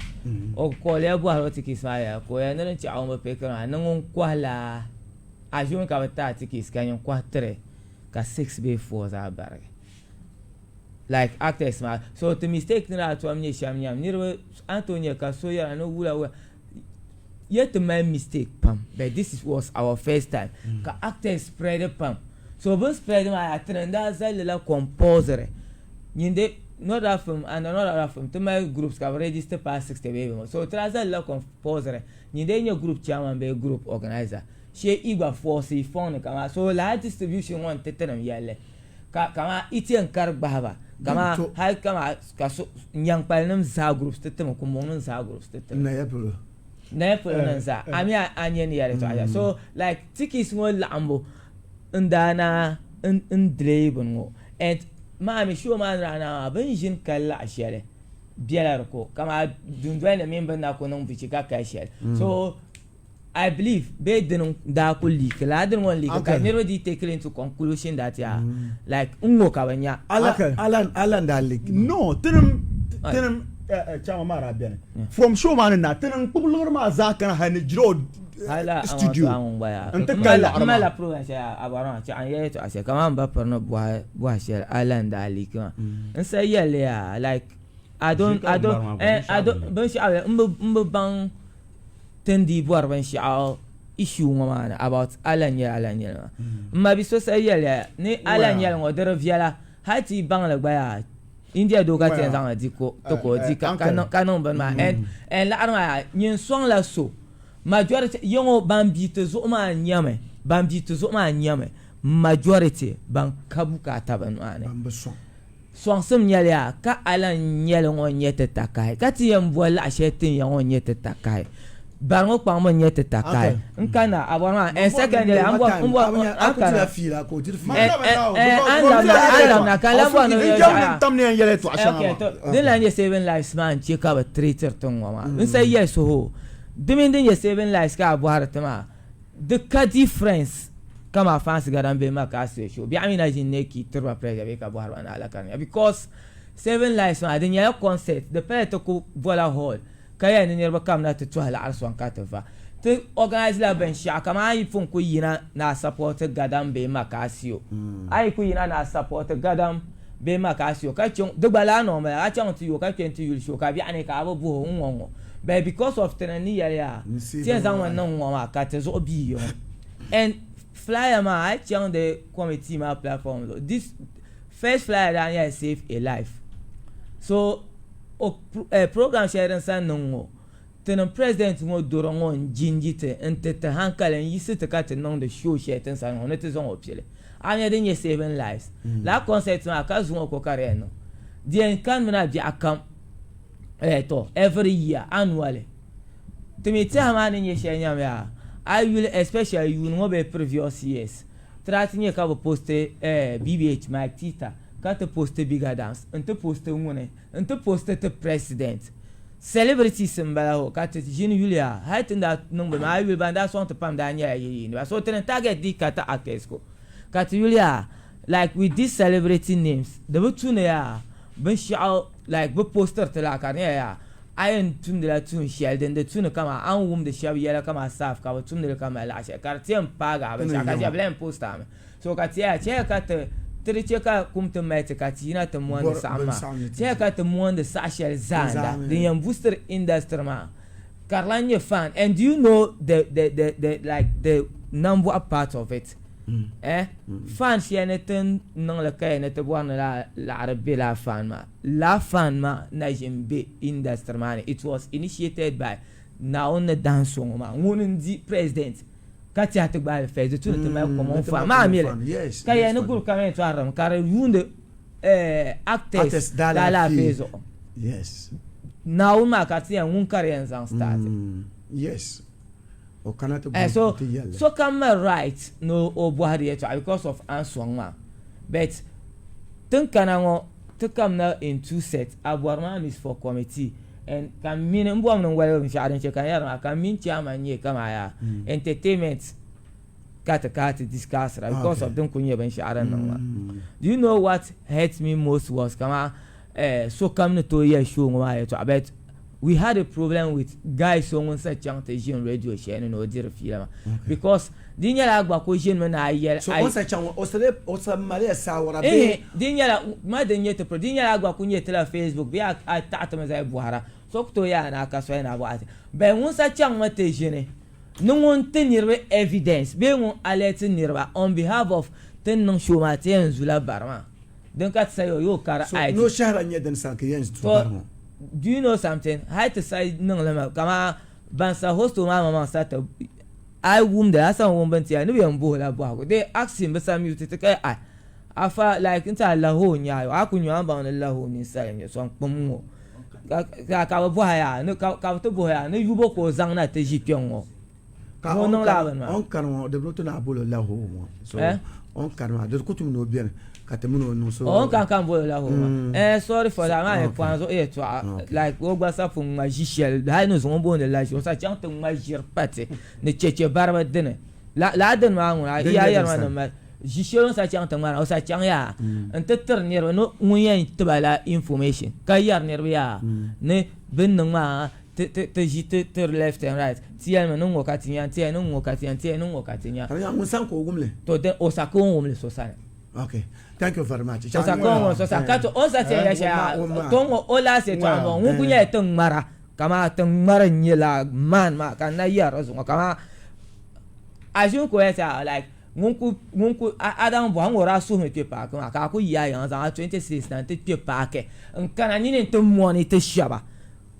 Speaker 4: o kooliya bɔhiri o tikisi maa yɛla ka o yɛli ni din chɛ a ŋun bi pickiri maa ni ŋun kɔhi la assume ka bɛ ti a tikisi ka nyin kɔhi tiri ka six bee four zaa barigi. Like actors maa so ti mistake ni daa tom nyɛ shɛm nyɛm niriba a ni tooi nyɛ ka so yɛra ni wula wula yɛ ti mali mistake pam but this is was our first time mm. ka actors spread pam so bin spread maa yaa tini n daa zali la compulsory nyinde not that film and not that film ti mali groups ka bi register past 60 bee bima so ti daa zali la compulsory nyinde nyɛ group chairman bee group organizer shee i gba force i fɔŋ ni kamaa so lala distribution ŋɔ n ti tinim yɛlli Ka kaman i ti yɛn kari gbahi ba, kaman hal kaman ka so nyaŋkpalinim zaa groups ti timi, kumbuŋnim zaa groups ti timi.
Speaker 1: Naya polo.
Speaker 4: Naya polo nim zaa. A mi a nya ni yɛli tɔɣa So like tikis ŋɔ laɣimbu n daa na n delay bini ŋɔ and maa mi show maa ni daa naa maa bɛ ni ʒini kali laɣ shɛli bela di ko kaman dundoli ni mini bɛ ni na ku niŋ buchi ka kali shɛli so I believe bee dini n-daa ku leak lala dini ŋɔ n-leak ka niriba dii take it into conclusion that yaa like n-ŋɔ ka bɛ nya.
Speaker 1: Alan Alan daa leak
Speaker 3: maa. No tinim tinim chairman maa daa beni from show maa ni na tinim kpuɣi liɣiri maa zaa kana hali ni Jiro studio n ti kali laɣiri maa.
Speaker 4: M malila program shɛli a bɔri maa chɛ n yɛli yɛltɔɣa shɛli kaman m ba piri ni bɔhi shɛli Alan daa leak maa n sa yɛli li yaa like I don't I don't I don't binshɛɣu m bi baŋ ti ni dii bɔri binshɛɣu issue ŋɔ maa ni about Alan nyɛli Alan nyɛli maa. M ma bi so sa yɛliya ni Alan nyɛli ŋɔ di di viɛla hali ti yi baŋ li gba yaa India doo ka ti yɛn zaŋ li di ka o ti ka o di ka niŋ bini maa and and laɣiri maa yaa nyin sɔŋla so majority ya ŋɔ ban bi ti zuɣu maa nyɛmi ban bi ti zuɣu maa nyɛmi majority ban ka bukaata bini maa ni. Sɔŋsim nyɛli yaa ka a lan nyɛli ŋɔ n-nyɛ ti takahi, ka ti yɛn boli laɣ shɛli tin ya ŋɔ n-nyɛ ti takahi. Bari ŋɔ kpaŋbu n-nyɛ ti takahi. N kanna a bɔri maa, and secondly, a ni bɔri, n bɔri, a kana, eh, eh, a ni labina, a ni labina, ka n lan bɔri ni bɛ yɛli shɛli yaa. Okay, to, din lan nyɛ Saving Lives maa n-chɛ ka bɛ treatiri ti ŋ-ŋɔ maa. N sa yɛli suhu, di mini din nyɛ Saving Lives ka a bɔhiri ti maa, Di ka difference kaman fansi gadam bee makaasi show biɛɣu mi na ʒini ne ki tiriba pressure bee ka bɔhiri ba ni alaka ni because Seven Lives maa di nyɛla concert di pala ti ku bola hall ka yɛli ni niriba kamina ti tɔhi laɣiri sɔŋ ka ti va ti organize la binshɛɣu kaman a yi pun ku yina ni a support gadam bee makaasio a yi ku yina ni a support gadam bee makaasio ka chaŋ di gba laa nɔŋ bala a chaŋ ti yo ka kpe n-ti yuli show ka biɛɣu ni ka a bi buhi o n-ŋɔ ŋɔ but because of ti ni yɛli yaa ti yɛn zaŋmi niŋ ŋɔ maa ka ti zuɣu bii ŋɔ and flyer maa a yi chaŋ di committee maa platform zuɣu this first flyer daa nyɛla save a life so o program shɛli din sa niŋ ŋɔ Tinim president ŋɔ doro ŋɔ n jinji ti n ti ti hankali n yiɣisi ti ka ti niŋdi show shɛli ti ni sani ŋɔ ni ti zaŋ o pili. A nya din nyɛ saving lives lala concert maa ka zuŋɔ ko ka di yɛn niŋ. Di yɛn kanimi na biɛɣu kam eh to every year annually. Ti mi tɛha maa ni nyɛ shɛli nyam yaa a yi yuli especially yuuni ŋɔ bee previous years ti daa ti nya ka bi posti eh BBH Mike Tita ka ti posti Big Adams n ti posti ŋuni n ti posti ti president Celebrities n bala ho ka ti ʒini yuli yaa hali ti ni daa niŋ bini maa a yuli ban daa sɔŋ ti pam daa nyɛla yili yiiniba so ti ni target di ka ti actors ko ka ti yuli yaa like with these celebrity names di bi tu ni yaa binshɛɣu like bi postiri ti la ka di nyɛla yaa a yɛn tumdila tuun shɛli din di tu ni kaman a ni wumdi shɛba yɛla kaman staff ka bi tumdili ka mali laɣ shɛli ka di ti yɛn paagi a binshɛɣu ka ʒiya bi lahi yɛn post a mi. So ka ti yɛya, Chɛya ka ti ti di chɛ ka kum ti mali ti ka ti yina ti mondi saɣim maa. Chɛya ka ti mondi saha shɛli zaanda din yɛn boostiri industry maa ka di lan nyɛ fun. And do you know the the the the like the nambɔɣu part of it? Eh? Fan shɛli ni ti niŋ li kaya ni ti bɔri ni lala laɣiri be lala fan maa. Lala fan maa na ʒin be industry maa ni. It was initiated by Naawuni ni dahim so ŋɔ maa. Ŋuni n-di president. Ka tɛha ti gbaai li fɛli, di tu ni ti mali common fund maa mi li, ka yɛli ni group kam yɛn tɔhiri mi ka di yuundi actors daalaafee zuɣu. Naawuni maa ka ti yɛn ŋun ka di yɛn zaŋ start. So sokam mali right ni o bɔhi di yɛltɔɣa because of a ni sɔŋ maa but tin kana ŋɔ ti kamina in two set, a bɔri maa mi is for committee. And ka m mini m bɔhim ni n waligi binshɛɣu din chɛ ka n yɛri maa ka m mini chairman nyɛ kaman yaa entertainment ka ti kana ti discussira because of din kuli nyɛ binshɛɣu din niŋ maa. Do you know what hurt me most was kaman eh, sokam ni tooi yɛli show ŋɔ maa yɛltɔɣa but we had a problem with guy so ŋun sa chaŋ ti ʒini radio shɛli ni ni o diri fiila maa because Di nyɛla a gba ku ʒinimi ni a yɛli
Speaker 1: So o sa chaŋ o sa lee o sa maliya saawara bee?
Speaker 4: Ehe, di nyɛla ma din nyɛ ti piri, di nyɛla a gba ku nyɛ ti la Facebook bee a taɣi ti mi zali bɔhira, so ku tooi yaa ni a ka soli ni a bɔhi ti. Bɛ ŋun sa chaŋmi ti ʒini ni ŋun ti niriba evidence bee ŋun alert niriba on behalf of ti ni niŋ show maa ti yɛn zula bari maa. Din ka ti sa yo yo ka di
Speaker 1: So
Speaker 4: ID.
Speaker 1: ni o shɛhira n-nyɛ dini sani ka yɛn zu bari ŋɔ?
Speaker 4: Do you know something? Hali ti sa niŋ li mi kaman ban sa host o maa maŋmaŋ sa ti A yi wumdi a sa wum bini tiya ni bɛ yɛn bohi la bɔhigu they ask him bɛ sa mute ti ka ai afa like n ti a lahi o nyaai o a ku nyo a ni baŋ ni lahi o ninsali n-nyɛ so n-kpum ŋɔ ka ka bɛ bɔhi yaa ni ka ka bɛ ti bohi yaa ni yubo ka o zaŋ na ti ʒi kpɛŋ ŋɔ
Speaker 1: Ka
Speaker 4: ni o niŋ lala bini maa.
Speaker 1: O ni kani ŋɔ di bi tooi ni a boli o lahi o ŋɔ so
Speaker 4: Eh?
Speaker 1: o ni kani maa di ku tum ni o beni. Ka ti mini o niŋ so.
Speaker 4: O kan kan bolo la homa. Eh sorry for that maa ni pɔhim zuɣu yɛltɔɣa like o gba sa pun ŋma ʒi shɛli hali ni zuŋɔ booni la ʒi o sa chaŋ ti ŋma ʒiri pati ni cheche bariba dini lala dini maa ŋuna ya yɛri ma ni mali ʒi shɛli o ni sa chaŋ ti ŋma na o sa chaŋ yaa n ti tiri niriba ni ŋun yɛn tiba la information ka yɛri niriba yaa ni bini niŋ maa ti ʒi ti left and right ti yɛlimi ni ŋɔ ka ti nya ti yɛli ni ŋɔ ka ti nya ti yɛli ni ŋɔ ka ti nya.
Speaker 1: Ka di nyɛla ŋun sani ka o wum li.
Speaker 4: To din o sa ka o ni wum li so sani.
Speaker 1: Okay, thank you very much.
Speaker 4: O sa ka o wum li so sani ka to o ni sa ti yɛn yɛli shɛli to ŋɔ o last yɛltɔɣa m-bɔŋɔ ŋun kuli nyɛla tiŋ ŋmara kaman tiŋ ŋmara n-nyɛ la man maa ka n na yɛri di zuɣu ŋɔ kaman a ʒini ka o yɛli ti a like ŋun ku ŋun ku a daŋ bɔhi ŋɔ o daa suhimi kpe paaki maa ka a ku yi a yiŋa n-zaŋ a 26 na nti kpe paaki n kana nini nti moni ti shɛba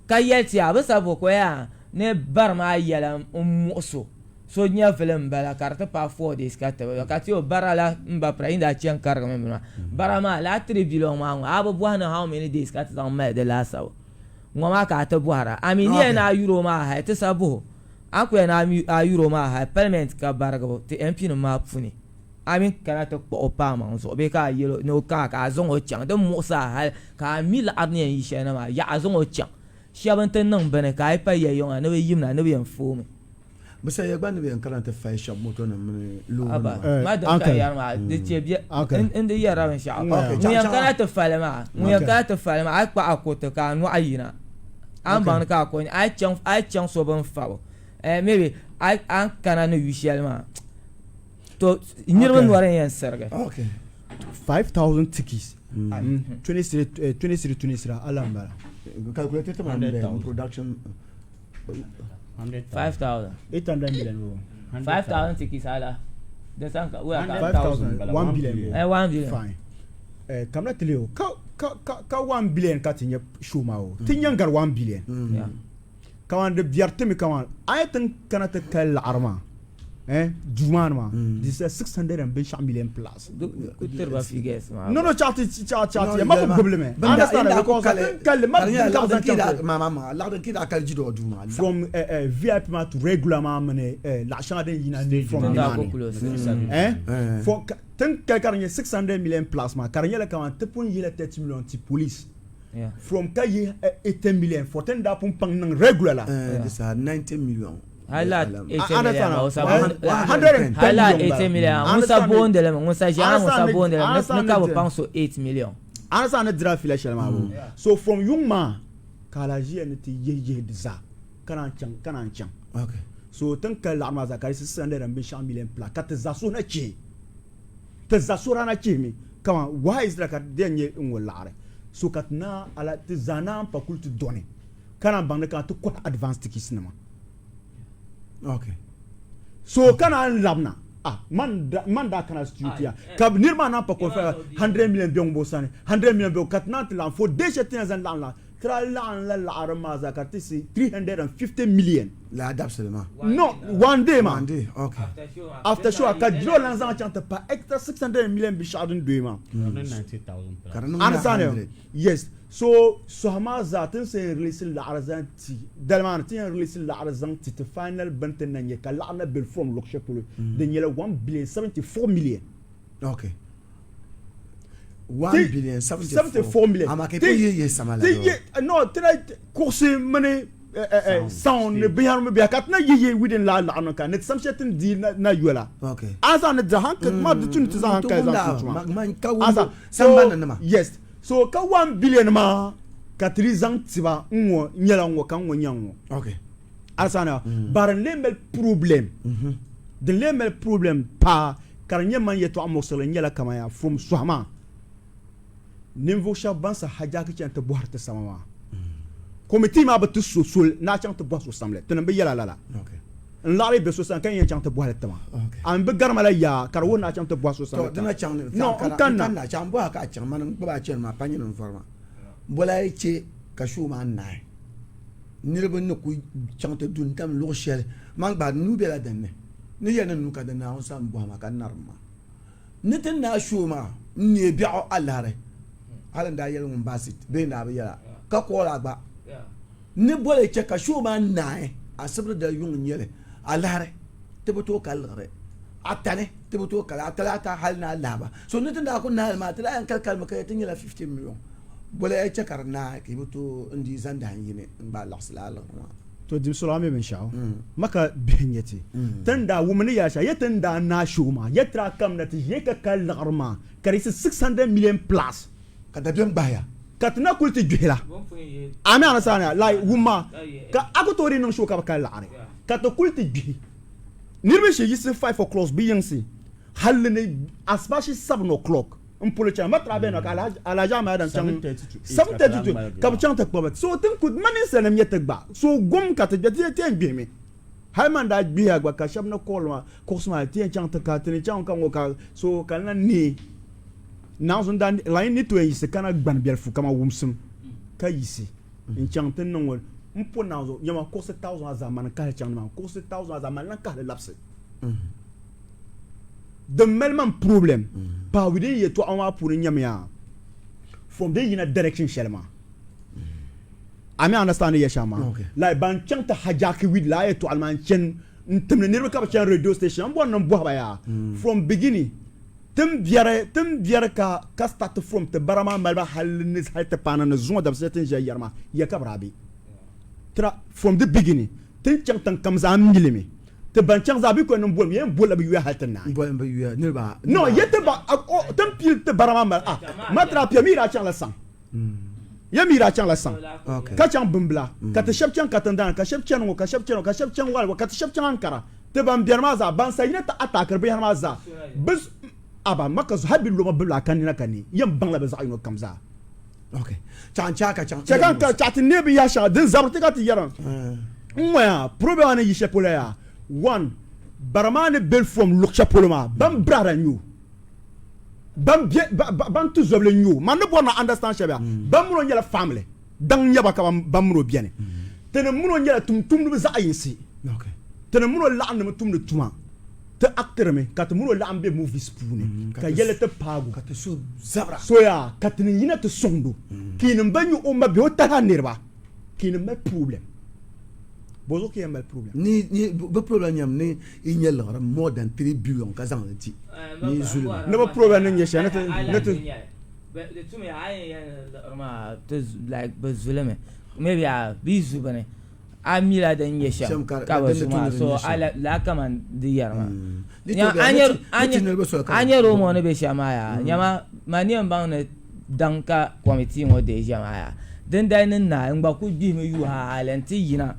Speaker 4: Ka yɛli ti a, Bɛ sa bo ka o yaa ni bari maa yɛla m-muɣis o, so nyɛvili m-bala ka di ti paai 4 days ka ti bi ka ti o bara la m-ba pira, yi ni daa chani karigimi bini maa, bara maa lala 3 billion maa ŋɔ a bi bɔhi ni how many days ka ti zaŋ mali di laasabu ŋɔ maa ka a ti bɔhira. A mi ni yɛli ni a yuri o maa hali ti sa buhi o, a ni ku yɛli ni a yuri o maa hali parliament ka barigibu ti MP nim maa puni. A mi kana ti kpuɣi o pa a maŋ zuɣu bee ka a yɛl o ni o ka a ka a zaŋ o chaŋ di muɣis a hal ka a mi laɣiri ni yɛn yi shɛli na maa yaɣa a zaŋ o chaŋ. Shɛba nti niŋ bini ka a yi pa ya yiŋa ni bɛ yimna ni bɛ yɛn foomi.
Speaker 1: Bɛ sa ya gba ni bɛ yɛn kana ti fali shɛba motonima mini loorinima.
Speaker 4: Haba, ma din ka yɛri maa di chɛ bɛ n di yɛrila binshɛɣu. Ŋun yɛn kana ti fali maa, ŋun yɛn kana ti fali maa a yi kpahi a kuriti ka a nɔɣu yina, a ni baŋ ni ka a kuli a yi chaŋ so bini fabu maybe a ni kana ni yu shɛli maa. To niriba nɔri n yɛn sirigi.
Speaker 1: Okay.
Speaker 3: 5000 tickets. 20 cedi 20 cedi 20 cedi ala n bala.
Speaker 1: Calculator ma n production
Speaker 4: 5000.
Speaker 3: 800 million o.
Speaker 4: 5000 tickets ala. Din san ka
Speaker 3: waya ka 5000 1 billion.
Speaker 4: Eh 1 billion.
Speaker 3: Fine. Eh kamina tili o ka ka ka ka 1 billion ka ti nyɛ show ma o. Ti nyɛ gari 1 billion.
Speaker 4: Yeah.
Speaker 3: Kaman di biɛri timi kaman a yi ti kana ti kali laɣiri maa eh, duu maa ni maa mm. di sa 600 and binshaɣu million plus.
Speaker 4: Ku tiri ba figures maa.
Speaker 3: No no chaɣ ti chaɣ chaɣ ti ma ku gbubili mi. Understand because kali ma din ka zaŋ chaŋ
Speaker 1: ma ma ma laɣiri ki daa kali jidɔɔ duu maa.
Speaker 3: From eh, eh, VIP maa to regular maa mini eh, laɣ shɛŋa din yina from nimaani. Eh, for tin kali ka di nyɛ 600 million plus maa ka di nyɛla kaman ti pun yihila 30 million ti police. From ka yihi 80 million for tin daa pun paŋ niŋ regular la.
Speaker 1: Eh, di saha 90 million.
Speaker 4: Hala 80 million ma usa hala 80 million ŋun sa boondili mi ŋun sa ʒiɛɣu ŋun sa boondili mi ni ka bi paŋ so 8 million.
Speaker 3: A ni saha ni dira fila shɛli maa bo. So from yuŋ maa ka a lahi ʒiya ni ti yihi yihi di zaa ka naan chaŋ ka naan chaŋ. So tin kali laɣiri maa zaa ka di 600 and binshɛɣu million plus ka ti zaa suhu na chihi. Ti za so daa na chihimi kaman why is that ka di yɛn nyɛ n ŋɔ laɣiri so ka ti naan ala ti zaa naan pa kuli ti dɔni ka naan baŋ ni ka ti kɔhi advance tickets nima.
Speaker 1: Okay.
Speaker 3: So ka naan labina ah man da man daa kana studio ya ka niriba maa naan pa kɔhi 100 million bɛ ŋun bo sani 100 million bɛ ka ti naan ti laɣim for day shɛli ti yɛn zaŋ laɣim la Ti daa laɣim la laɣiri maa zaa ka di ti si 350 million.
Speaker 1: Lala dabisili maa?
Speaker 3: No, one day maa.
Speaker 1: One day, okay.
Speaker 3: After show ka Jiro lan zaŋ chaŋ ti pahi extra 600 million binshɛɣu din dooi maa.
Speaker 1: Ka di niŋ
Speaker 3: Understand?
Speaker 1: 100.
Speaker 3: Yes. So sɔhi maa zaa ti ni yɛn release laɣiri zaŋ ti dali maa ni ti yɛn release laɣiri zaŋ ti ti final bini ti na nyɛ ka laɣiri na be from luɣ shɛli polo din nyɛla 1 billion 74 million.
Speaker 1: Okay. 1 billion 74
Speaker 3: million.
Speaker 1: Ama ka i ye ye sama la.
Speaker 3: Ti ye no ti na kuɣusi mini sound ni binyahari mi biɛha ka ti na ye ye within laa laɣim ni ka ni ti sam shɛli ti ni di na yola.
Speaker 1: Okay.
Speaker 3: A zaŋ ni dira hankali ma di tu ni ti zaŋ hankali zaŋ tum tuma.
Speaker 1: Ka wumbu sambani nima.
Speaker 3: Yes. So ka 1 billion maa ka ti di zaŋ tiba n ŋɔ nyɛla n ŋɔ ka n ŋɔ nyɛ n ŋɔ.
Speaker 1: Okay.
Speaker 3: Asana bari n lee mali problem din lee mali problem paa ka di nyɛ man yɛtɔɣa muɣisirili nyɛla kaman yaa from sɔhi maa ninvuɣ shɛba ban sa hijaaki chani ti bɔhiri ti sama maa committee maa bi ti so soli ni a chaŋ ti bɔhi so samli tinim bi yɛla lala n laɣiri be so sani ka yɛn chaŋ ti bɔhili tima a mi bi garima la yaa ka di wuhi ni a chaŋ ti bɔhi so samli
Speaker 1: no n kanna chaŋ bɔhi ka a chaŋ mani n gbubi a chani maa pa nyini n vɔri ma bɔla yi che ka show maa naai Niriba ni ku chaŋ ti du n-tam luɣ shɛli, man gba nuu bela din ni. Ni yɛli ni nuu ka di Naawuni sani bɔhi ma ka n narim ma. Ni ti naai show maa, n neei biɛɣu alahiri. Hali n daa yɛli ŋun baasi bee n daa bi yɛl a ka call a gba. Ni boli chɛ ka show maa naai, asibiri dali yuŋ n-nyɛ li, alahiri ti bi tooi ka liɣiri. Atani ti bi tooi kali a talaata hali ni alahiba. So ni ti daa ku naai li maa ti daa yɛn kali kalimi ka ti nyɛla 15 million. Boli ya chɛ ka di naai ka yi bi tooi n dii zaŋ dahin yini n gbaai laɣisi lala liɣiri maa.
Speaker 3: To dimsolo a mi binshɛɣu maka bihi n-nyɛ ti. Ti ni daa wum ni yɛla shɛli ya ti ni daa naai show maa ya ti daa kamina ti ʒiya ka kali liɣiri maa ka di yiɣisi 600 million plus.
Speaker 1: Ka dabiɛm gbahi ya.
Speaker 3: Ka ti na kuli ti gbihila. A mi understand ya? Like wumma ka a ku tooi di niŋ show ka bi kali liɣiri ka ti kuli ti gbihi. Niriba shee yiɣisi 5 o'clock bɛ yiŋsi halli ni asibashi 7 o'clock n polo chana ma tira bɛni ka Alhaji Ahmad Adam chaŋ 7:30 to ka bɛ chaŋ ti kpabi so tin ku ma ninsalinima nyɛ ti gba so gom ka ti gba ti yɛn gbihimi hali man daa gbihiya gba ka shɛba na call ma kuɣusi maa ti yɛn chaŋ ti ka ti ni chaŋ ka ŋɔ ka so ka n lan neei naanzu n daa like n ni tooi yɛn yiɣisi kana gbani biɛlifu kaman wumsim ka yiɣisi n chaŋ ti niŋ o n po naanzu nyama kuɣusi thousand maa zaa mani n kahili chaŋ nimaani kuɣusi thousand maa zaa mani lan kahili labisi din mali man problem paai within yɛltɔɣa maa puuni nyamiya from din yina direction shɛli maa a mi understand ni yɛ shɛm maa like ban chaŋ ti hijack with lala yɛltɔɣali maa n chani n timdi niriba ka bi chani radio station n bɔri ni n bɔhi ba yaa from beginning Tin biɛri, tin biɛri ka ka start from ti bara maa maliba hali ni hali ti paana ni zuŋɔ dabisili tin ʒiya yɛri maa ya ka bɛ daa be. Tira from the beginning tin chaŋ tiŋ kam zaa m milimi ti ban chaŋ zaa bɛ ko ni bolimi ya yɛn bolila bɛ yuya hali ti naai. No ya ti ba tin pili ti bara maa mali ah ma ti daa pia mi daa chaŋla saŋ ya mi daa chaŋla saŋ ka chaŋ bimbila ka ti shɛba chaŋ Katindaan ka shɛba chani ŋɔ ka shɛba chani ŋɔ ka shɛba chaŋ Waligu ka ti shɛba chaŋ Ankara. Ti ban beni maa zaa, ban sa yina ti ataakiri binyɛhiri maa zaa, bɛ aba Maka zuɣu hali bɛ loma bɛ lɔha ka nina ka ni yɛn baŋla bɛ zaɣ yino kam zaa.
Speaker 1: Okay. Chaɣ n chaɣ ka chaŋ.
Speaker 3: Chɛ ka n ka chaɣ ti neei binyɛhiri shɛŋa din zabiri ti ka ti yɛra n ŋɔ yaa problem maa ni yi shɛli polo yaa one bara maa ni be from luɣ shɛli polo maa ban brother n-nyɛ o ban be ban tuzobili n-nyɛ o man ni bɔri ni understand shɛli yaa ban mini o nyɛla family. Daŋ nyɛba ka ban mini o beni. Ti ni mini o nyɛla tumtumdiba zaɣ yinsi. Ti ni mini o laɣimdimi tumdi tuma. Ti actirimi ka ti mini o laɣim be movies puuni mm, ka yɛli ti paagu.
Speaker 1: Ka ti so zabira.
Speaker 3: So yaa ka ti ni yina ti sɔŋdo. Mm. Ka yinim ban nyɛ o ma bihi o taha niriba ka yinim mali problem. Bɔzuɣu ka yɛn mali problem?
Speaker 1: Ni ni bi problem nyɛmi ni yi nyɛ liɣiri more than 3 billion ka zaŋ li di ni yi zulimi.
Speaker 3: Ni bi problem ni nyɛ shɛli ni ti ni ti.
Speaker 4: Di tumiya a yi yɛn yɛli liɣiri maa ti like bi zulimi maybe a bi zu bini a mila din nyɛ shɛm ka bi zu maa so a laa kaman di yɛri maa a nyɛri o ŋɔ ni bɛ shɛm maa yaa nyama man ni yɛn baŋ ni daŋ ka kɔmitii ŋɔ deei ʒiya maa yaa dindali ni naai n gba ku gbihimi yuui hali n ti yina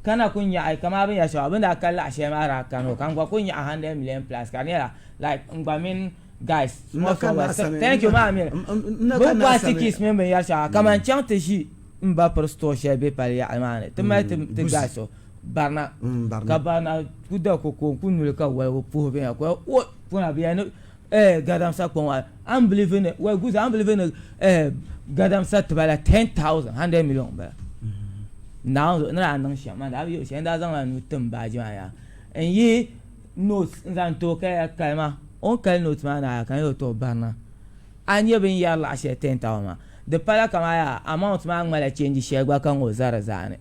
Speaker 4: ka na ku nyaɣi kamani binyɛri shɛŋa bɛ ni daa ka laɣ shɛli maa daa kani o ka n gba ku nyaɣi hundred million plus ka di nyɛla like n gba mini guys small small boys thank you maa mini bin kɔhi tikis mini binyɛri shɛŋa kaman chaŋ ti ʒi n ba piri store shɛli bɛ pali yaɣali maa ni ti mali ti guys so barina ka barina ku da koko n ku nuli ka waligu puhi binya ka o puna biya ni eh gadamsa kpɔŋ maa unbelieving wai guza unbelieving eh gadamsa tiba la 10,000 100 million bala naawuni ni daa niŋ shɛm maa daa bi yɛ shɛli n daa zaŋla nuu tim baaji maa yaa n yihi notes n zaŋ ti o ka ya kalima o ni kali notes maa naai ka n yɛli o to barina a nyɛ bin yɛri laɣa shɛli 10,000 maa di pala kamani yaa amount maa ŋmanila change shɛli gba ka ŋɔ za di zaani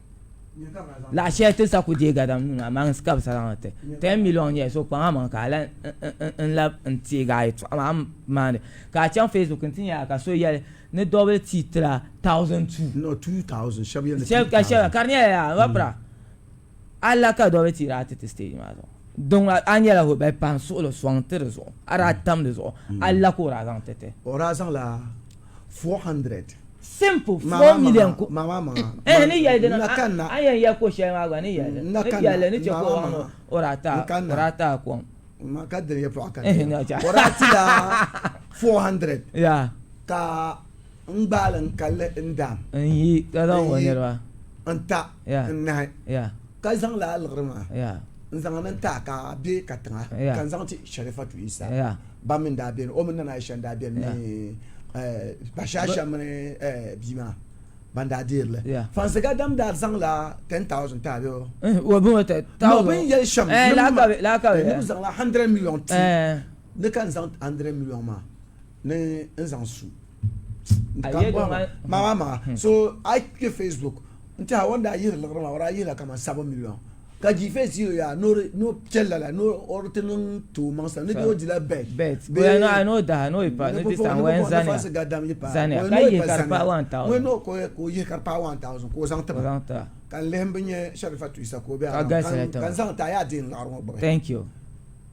Speaker 4: laɣa shɛli ti sa ku deei gadam nuu maa maŋsi ka bi sa zaŋli ti 10 million nyɛli so kpaŋ amaŋ ka a lahi n labi n teegi a yɛltɔɣa maa a ni maandi ka a chaŋ Facebook n ti nya ka so yɛli ni double T tila 1002
Speaker 1: No, 2000 shɛba yɛli ni 2000
Speaker 4: ka di nyɛla yaa n ba pira A la ka dɔbi ti daa ti ti stage maa zuɣu din ŋuna a nyɛla o bali pahi suɣili sɔŋ ti di zuɣu a daa tam di zuɣu a la ka o daa zaŋ ti ti.
Speaker 1: O daa zaŋla 400.
Speaker 4: Simple 4 million ko.
Speaker 1: Mama maŋa.
Speaker 4: Eh ni yɛli dini a yɛn yɛli ko shɛli maa gba ni yɛli ni yɛli ni chɛ ka o baŋ ni o daa ta o daa ta kom.
Speaker 1: Ma ka dini yɛltɔɣa ka o daa ti la 400.
Speaker 4: Yeah.
Speaker 1: Ka n gbaali n kalli n daam.
Speaker 4: N yi ka zaŋ o niriba.
Speaker 1: N ta n nahi ka zaŋ lala liɣiri maa n zaŋ ni n ta ka a be katiŋa ka n zaŋ ti Sharifatu Isa ba mini daa beni o mini Nana Aisha n daa beni ni Bashasha mini bia maa ban daa deeri li. Fansiga dam daa zaŋla 10,000 ti a bee
Speaker 4: o?
Speaker 1: No bɛ ni yɛli shɛm ni bɛ zaŋla 100 million ti ni ka n zaŋ 100 million maa ni n zaŋ su maa maa so a yi kpɛ Facebook n tiɛha o ni daa yihiri liɣiri maa o daa yihila kamani 7 million. Ka jiife ziro yaa ni o chɛ lala ni o di ti niŋ ti o maŋ sani ni bee o dila bet
Speaker 4: Bet. Bee ni o daha ni o yi pa ni ti saha ŋɔ yɛn zaniya.
Speaker 1: Ni gadam yi pa
Speaker 4: zaniya ka yihi ka di paai 1000.
Speaker 1: Ŋɔ ni ka o yihi ka di paai 1000 ka o zaŋ ti ba. Ka n lihi m bi nya Sharifatu Isa ka o be
Speaker 4: Ka galisi
Speaker 1: ka n zaŋ ti a yaa deei n laɣiri ŋɔ gbubi.
Speaker 4: Thank you.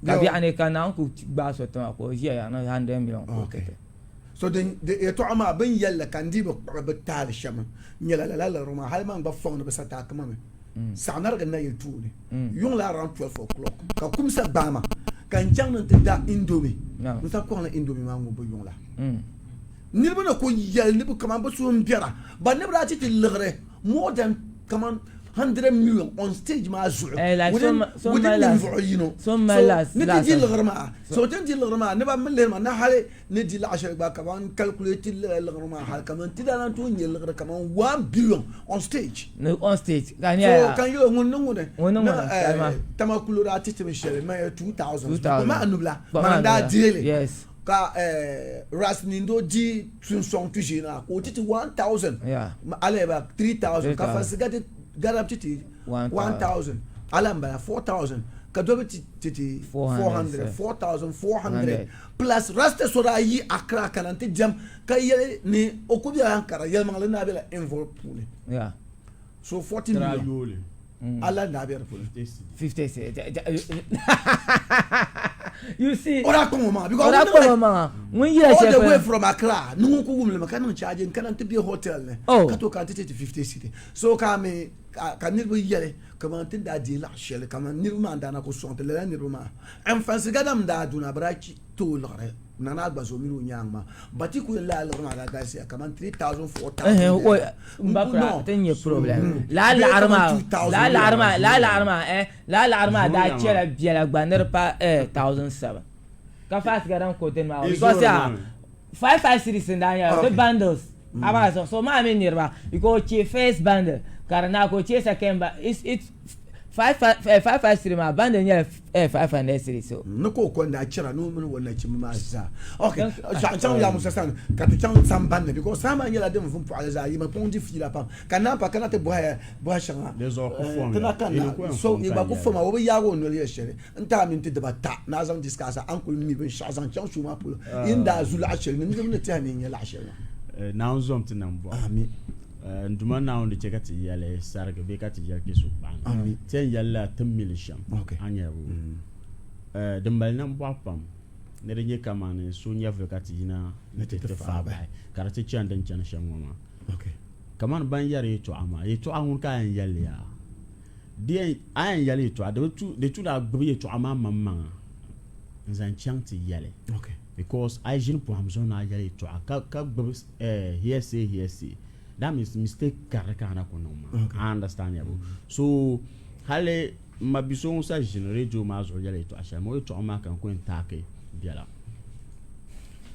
Speaker 4: Ka biɛɣu ni ka Naawuni ku gbaai so tiŋa ka o ʒiya yaa ni 100 million ka o ti ti.
Speaker 1: So din di yɛtɔɣa maa bɛ ni yɛli li ka n dii bi kpuɣi bɛ taali shɛm nyɛla lala liɣiri maa hali man gba fɔŋ ni bi sataaki ma mi saɣinarigi nayili tooni yuŋ la around 12 o'clock ka kumsa gbaai ma ka n chaŋ ni n ti da indomie n sa kɔŋla indomie maa ŋubbu yuŋ la niriba na kuli yɛli ni bi kaman bi suhu m-biɛra ba ni bi daa ti ti liɣiri more than kaman 100 million on stage maa zuɣu
Speaker 4: Eh, like
Speaker 1: within
Speaker 4: so, so
Speaker 1: within
Speaker 4: mali last,
Speaker 1: ninvuɣu yino
Speaker 4: so mali last,
Speaker 1: ni ti di
Speaker 4: last.
Speaker 1: liɣiri maa so ti ni di liɣiri maa ni ba mi lihiri maa ni hali ni di laɣa shɛli gba kaman calculate lala liɣiri maa hali kaman ti daa lahi tooi nyɛ liɣiri kaman 1 billion on stage
Speaker 4: Ni on stage ka
Speaker 1: so
Speaker 4: nyɛ
Speaker 1: ka n yɛli ŋun ni ŋuni
Speaker 4: Ŋun ni
Speaker 1: ni
Speaker 4: ŋuni,
Speaker 1: eh,
Speaker 4: kalima.
Speaker 1: tama kulo daa ti timi shɛli ma 2000
Speaker 4: 2000.
Speaker 1: kpama anubila
Speaker 4: Kpama
Speaker 1: mana daa
Speaker 4: anubila.
Speaker 1: dihili
Speaker 4: Yes.
Speaker 1: Ka Ras Nindo di tunsɔŋ tuʒee maa ka o ti ti 1000 alaba 3000 ka Fansi gati Garab ti ti 1000 ala n-bala 4000 ka Dobi ti ti 400 4400 plus Rasta so daa yi Accra kana nti diɛm ka yɛli ni o ku bela Ankara yɛlimaŋli ni daa bela envelope puuni so 40 million. Ala n daa be di puuni.
Speaker 4: 50 cedi. You see.
Speaker 1: O daa kpaŋ o maŋa because
Speaker 4: o daa kpaŋ o maŋa ŋun yila
Speaker 1: all the way from Accra ni ŋun ku wumli mi ka niŋ charge n kana n ti be hotel ni
Speaker 4: oh.
Speaker 1: ka to ka n ti ti 50 cedi so ka mi ka niriba yɛli kaman ti daa deei laɣ shɛli kaman niriba maa n daa na ku sɔŋ ti lala niriba maa n fansi gadam daa duna bɛ daa ti o liɣiri Nana Agbazo mini o nyaŋ maa Batiku ni lala liɣiri maa daa galisiya kaman 3000 4000
Speaker 4: N ba kura ti nyɛ problem laa laɣiri maa laa laɣiri maa laa laɣiri maa eh laa laɣiri maa daa chɛla biɛla gba ni di pa eh 1007 ka faasi ka din ko dini maa because yaa five five series n daa nyɛla di bundles amaa so so maa mini niriba because o chɛ first bundle ka di naai ka o chɛ second bundle it's it's five five eh, five five series maa bundle nyɛla eh 500 series so
Speaker 1: ni ka o ko n-daa chɛra ni o mini o nachimba maa zaa. Ok, n chaŋ yaa Musa sani ka ti chaŋ sambanni because saa maa nyɛla din vum pɔɣili zaa, yi mi kpuŋ di fiila pam ka naan pa kana ti bɔhi bɔhi shɛŋa ti na kanna so yi gba ku foma o bi yaagi o noli yɛli shɛli n-ti a minti dibata ni a zaŋ discuss a ni kuli mi binshɛɣu zaŋ chaŋ shuu maa polo yi ni daa zu laɣ shɛli ni niriba ni tɛha ni n-nyɛ laɣ shɛli maa.
Speaker 2: Naawuni zom ti nambɔɣu.
Speaker 1: Amin.
Speaker 2: N Duuma Naawuni di chɛ ka ti yɛli sarigi bee ka ti yɛli kpe so kpaɣa ni. Ti yɛn yɛlila ti ni mi li shɛm. A nya bɔ? Di mali nambɔɣu pam ni di nyɛ kamani so nyɛvili ka ti yina ni ti ti faai bahi ka di ti chani din chani shɛm ŋɔ maa. Kamani ban yɛri yɛtɔɣa maa, yɛtɔɣa ŋuni ka a yɛn yɛli li yaa? Di yɛn, a yɛn yɛli yɛtɔɣa, di bi tu, di tu ni a gbubi yɛtɔɣa maa maŋmaŋa n-zaŋ chaŋ ti yɛli. Because a yi ʒini pɔhim zuɣu ni a yɛli yɛtɔɣa ka, ka gbubi eh, hearsay, hearsay, that means mistake karili ka a na ku niŋ maa. Okay. I understand ya bo. So hali n ma bi so ŋun sa ʒini radio maa zuɣu yɛli yɛtɔɣa shɛli maa, o yɛtɔɣa maa ka n ku yɛn taaki biɛla.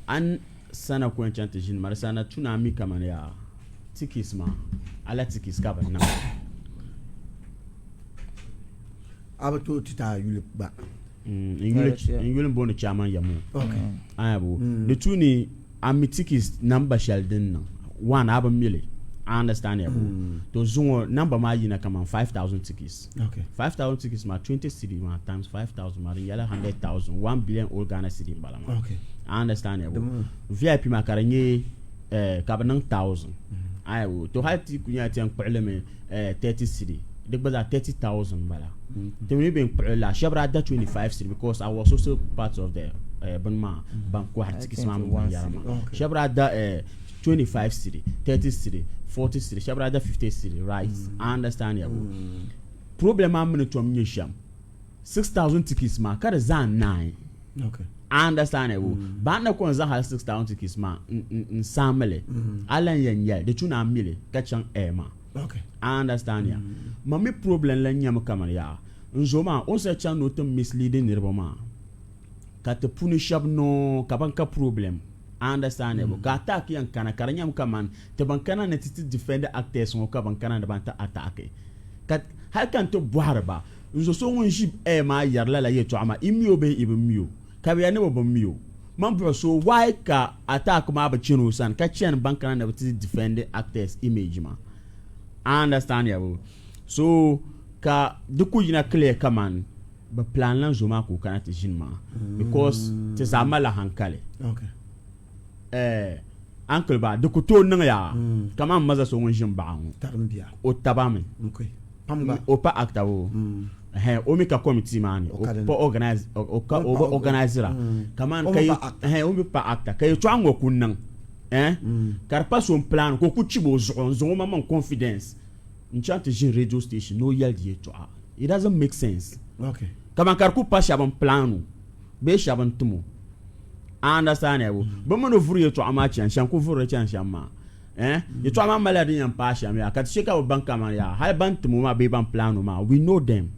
Speaker 2: A ni sana ku yɛn chaŋ ti ʒini maa, di sana tu ni a mi kamani yaa tikis maa, a la tikis ka bi niŋ.
Speaker 1: A bi tooi ti ti a yuli gba.
Speaker 2: N yuli n booni Chairman Yamu. A bo di tu ni a mi tikis namba shɛli din niŋ one a bi mi li. I understand ya bo. To zuŋɔ namba maa yina kaman 5000 tikis. 5000 tikis maa 20 cedi maa times 5000 maa di nyɛla 100,000, 1 billion old Ghana cedi n bala maa. I understand ya bo. VIP maa ka di nyɛ ka bi niŋ 1000. A bo to hali ti ku nyɛla ti yɛn kpuɣi li mi 30 cedi di gba zaa 30,000 n bala ti mi bɛn kpuɣi la shɛba daa da 25 cedi because I was also part of the bini maa ban kɔhiri tikisi maa mini binyɛra maa shɛba daa da 25 cedi 30 cedi 40 cedi shɛba daa da 50 cedi right I understand ya problem maa mini tom nyɛ shɛm 6000 tickets maa ka di zaa naai
Speaker 1: Okay.
Speaker 2: I understand it. Mm. Ba na ko n zaŋ hali 6000 tickets maa n saamili. Mm. A lan yɛn nyɛli di tu na mili ka chaŋ air maa.
Speaker 1: Okay.
Speaker 2: I understand ya. Mm. Ma mi problem lan nyɛmi kamani yaa n zo maa o ni sa chaŋ ni o ti mislead niriba maa ka ti puni shɛba noo ka ban ka problem. I understand it. Mm. Ka attack yɛn kana ka di nyɛmi kamani ti ban kana ni ti ti defend actors ŋɔ ka ban kana ni ban ti attack ka hali ka n ti bɔhiri ba N zo so ŋun ʒi air maa yɛri lala yɛltɔɣa maa, i mi o bee i bi mi o? Ka bɛ yɛli ni bɛ bi mi o. Man buɣi so, why ka attack maa bi chani o sani ka chani ban kana ni bɛ ti defend actors image maa? I understand ya boo? So.
Speaker 5: Ka di ku yina clear kaman bɛ plan la zo maa ka o kana ti ʒini maa because ti zaa malila hankali. Eh, uncle ba di ku tooi niŋ ya kaman m ma za so ŋun ʒi m-baɣa ŋɔ o taba mi o pa actor o ɛhɛn o mi ka committee maa ni o pa organize o ka o bi organizira kaman ka ɛhɛn o mi pa actor ka yɛltɔɣa ŋɔ ku niŋ eh ka di pa so n-plan ka o ku chibi o zuɣu n-zaŋ o maŋmaŋ confidence N chaŋ ti ʒini radio station ni o yɛli di yɛltɔɣa. It doesn't make sense.
Speaker 1: Okay.
Speaker 5: Kaman ka di ku pa shɛba n-plan o bee shɛba n-tim o. A understand ya bo? Bɛ mi ni vuri yɛltɔɣa maa chani shɛm ku vuri li chani shɛm maa. Eh? Yɛltɔɣa maa malila din yɛn paai shɛm yaa ka ti chɛ ka bɛ baŋ kaman yaa hali ban tim o maa bee ban plan o maa we know them.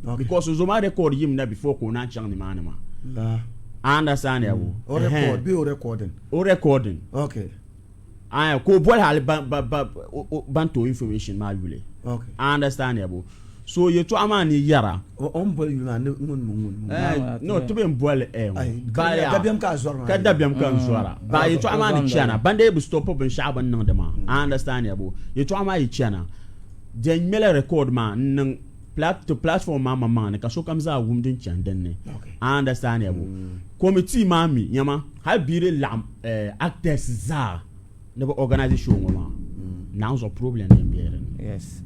Speaker 1: Okay.
Speaker 5: Because o zo maa record yim na before ka o naan chaŋ nimaani maa.
Speaker 1: La.
Speaker 5: A understand ya bo?
Speaker 1: O record bee o recording?
Speaker 5: O recording.
Speaker 1: Okay.
Speaker 5: Ayi ka o boli hali ban ti o information maa yuli.
Speaker 1: Okay.
Speaker 5: I understand ya bo. So yɛltɔɣa maa ni yɛra.
Speaker 1: O ni boli yuli maa ni ŋun mi ŋun.
Speaker 5: Eh, no, ti bɛ boli eh ŋɔ. Ba ya.
Speaker 1: Dabiɛm ka a zɔri maa.
Speaker 5: Ka dabiɛm ka n zɔra. Ba yɛltɔɣa maa ni chana. Ban dee bi stop binshɛɣu bɛ ni niŋdi maa. I understand ya bo. Yɛltɔɣa maa yi chana. Dɛn ŋmɛla record maa n niŋ to platform maa maŋmaŋ ni ka sokam zaa wum din chani din ni. I understand ya bo. Committee maa mi nyama. Hali bɛ yi di laɣim actors zaa ni bɛ organize show ŋɔ maa, Naawuni zuɣu problem din be di ni.
Speaker 4: Yes.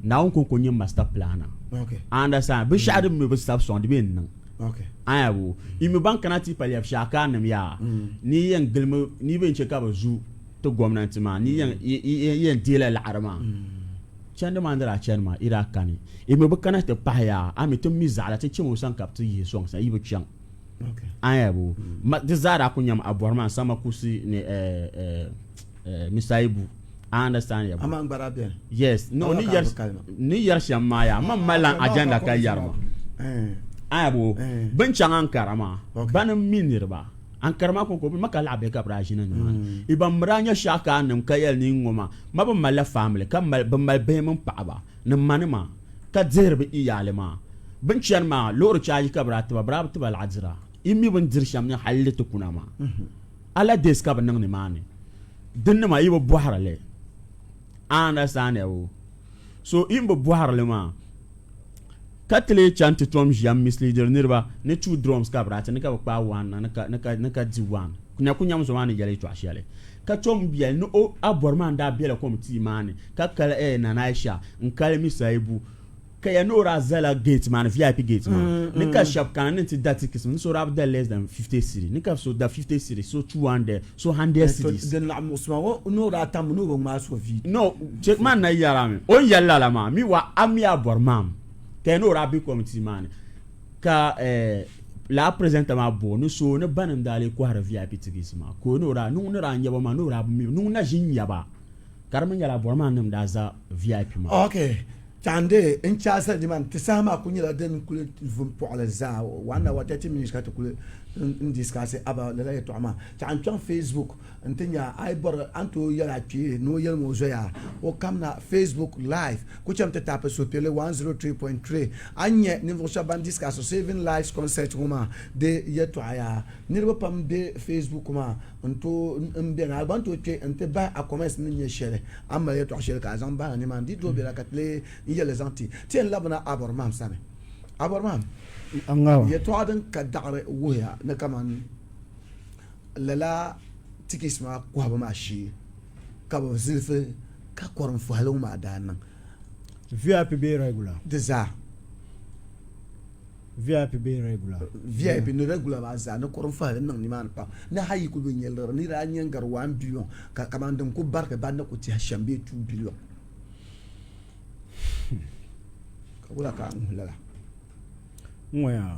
Speaker 5: Naawuni kɔŋko n-nyɛ master planner.
Speaker 1: Okay.
Speaker 5: I understand? Binshɛɣu din mi bi sabi sɔŋ di bee n-niŋ.
Speaker 1: Okay.
Speaker 5: A nya bo? Yi mi ban kana ti pa lɛbi shɛɣu ka nim yaa ni yi yɛn gilimi ni yi bee n-chɛ ka bɛ zu ti gomnanti maa ni yi yɛn deela laɣiri maa. Chandi maa ni daa chani maa yi daa kani. Yi mi bi kana ti pahi yaa a mi ti mi zaɣila ti chami o sani ka bɛ ti yihi sɔŋsim yi bi chaŋ. Aya bo ma di zaa daa ku nyam a bɔri maa sama kusi ni eh, eh, eh, Mr. Ibu. I understand ya bo.
Speaker 1: Amaa n gba daa beni.
Speaker 5: Yes, no, ni yɛri ni yɛri shɛm maa yaa, man mali lan agenda ka yɛri ma. Aya bo, bin chaŋ Ankara maa, bani mi niriba. Ankara maa kɔŋko bɛ Maka laɣa bihi ka bɛ daa ʒini nimaani. I ban mi daa nyɛ shɛɣu ka a nim ka yɛli ni n ŋɔ maa, ma bɛ malila family ka mali, bɛ mali bihi mini paɣaba ni manima. ka dihiri bɛ iyaali maa. Bɛ ni chani maa, loori chaaji ka bɛ daa ti ba, bɛ daa bi ti ba laɣidira. Yi mi bɛ ni diri shɛm ni hal di ti kuna maa. Ala days ka bɛ niŋ nimaani. Dinnima yi bi bɔhiri li. A understand ya o? So yi ni bi bɔhiri li maa, ka ti lee chani ti tom ʒiya m-misleadiri niriba ni 2 drums ka bɛ daa ti ni ka bɛ kpaai one niŋ ni ka di one. Nya ku nyam zo maa ni yɛli yɛtɔɣ shɛli. Ka tom yɛli ni o a bɔri maa n-daa bela kɔmitii maa ni ka kali eh Nana Aisha n-kali Mr. Ibu ka yɛli ni o daa zala gate maa ni VIP gate maa ni ka shɛba kana ni nti da tickets ni so daa bi da less than 50 cedi ni ka so da 50 cedi so 200 so 100 cedis.
Speaker 1: Din laɣim muɣisi ma ŋɔ ni o daa tammi ni o bi ŋmaai so video.
Speaker 5: No che man na yɛra mi o ni yɛli lala maa mi wa a mi a bɔri maam ka yɛli ni o daa be kɔmitii maa ni. Ka lala presenter maa bo ni so ni banim daa lee kɔhiri VIP tickets maa ka o ni o daa ni ŋun ni daa nya ba maa ni o daa bi mi ba ni ŋun na ʒi n-nya ba ka di mi nyɛla bɔri maa nim daa za VIP maa.
Speaker 1: Ok, Chande n chaasa di man ti saha maa kuli nyɛla din kuli vum pɔɣili zaa 1 hour 30 minutes ka ti kuli n discuss about lala yɛltɔɣa maa. Chaɣ n chaŋ Facebook n ti nya a yi bɔri a ni tooi yɛli a kpee ni o yɛlimi o zoya o kamina Facebook live ku cham ti taapi suhupiɛlli 103.3 a ni nya ninvuɣu shɛba ban discuss Saving Lives Concert ŋɔ maa di yɛltɔɣa yaa niriba pam be Facebook maa n tooi n beni a gba ni tooi kpe n ti bahi a comments ni nyɛ shɛli a ni mali yɛltɔɣa shɛli ka a zaŋ bahina nimaani di tooi bela ka ti lee n yɛli zaŋ ti ti yɛn labina Abɔrmaham sani Abɔrmaham yɛltɔɣa din ka daɣiri wuhiya ni kamani Lala tikis maa kɔhibu maa shee ka bɛ zilisi ka kɔrim fɔhili ŋɔ maa daa niŋ.
Speaker 2: VIP bee regular?
Speaker 1: Di zaa.
Speaker 2: VIP bee regular?
Speaker 1: VIP ni regular maa zaa ni kɔrim fɔhili niŋ nimaani pam ni hali yi kuli bi nya liɣiri ni daa nya n-gari 1 billion ka kamani din kuli barigi ban ni kuli tɛhi shɛm bee 2 billion. Ka wula ka a ŋuhi lala?
Speaker 2: N ŋɔ yaa.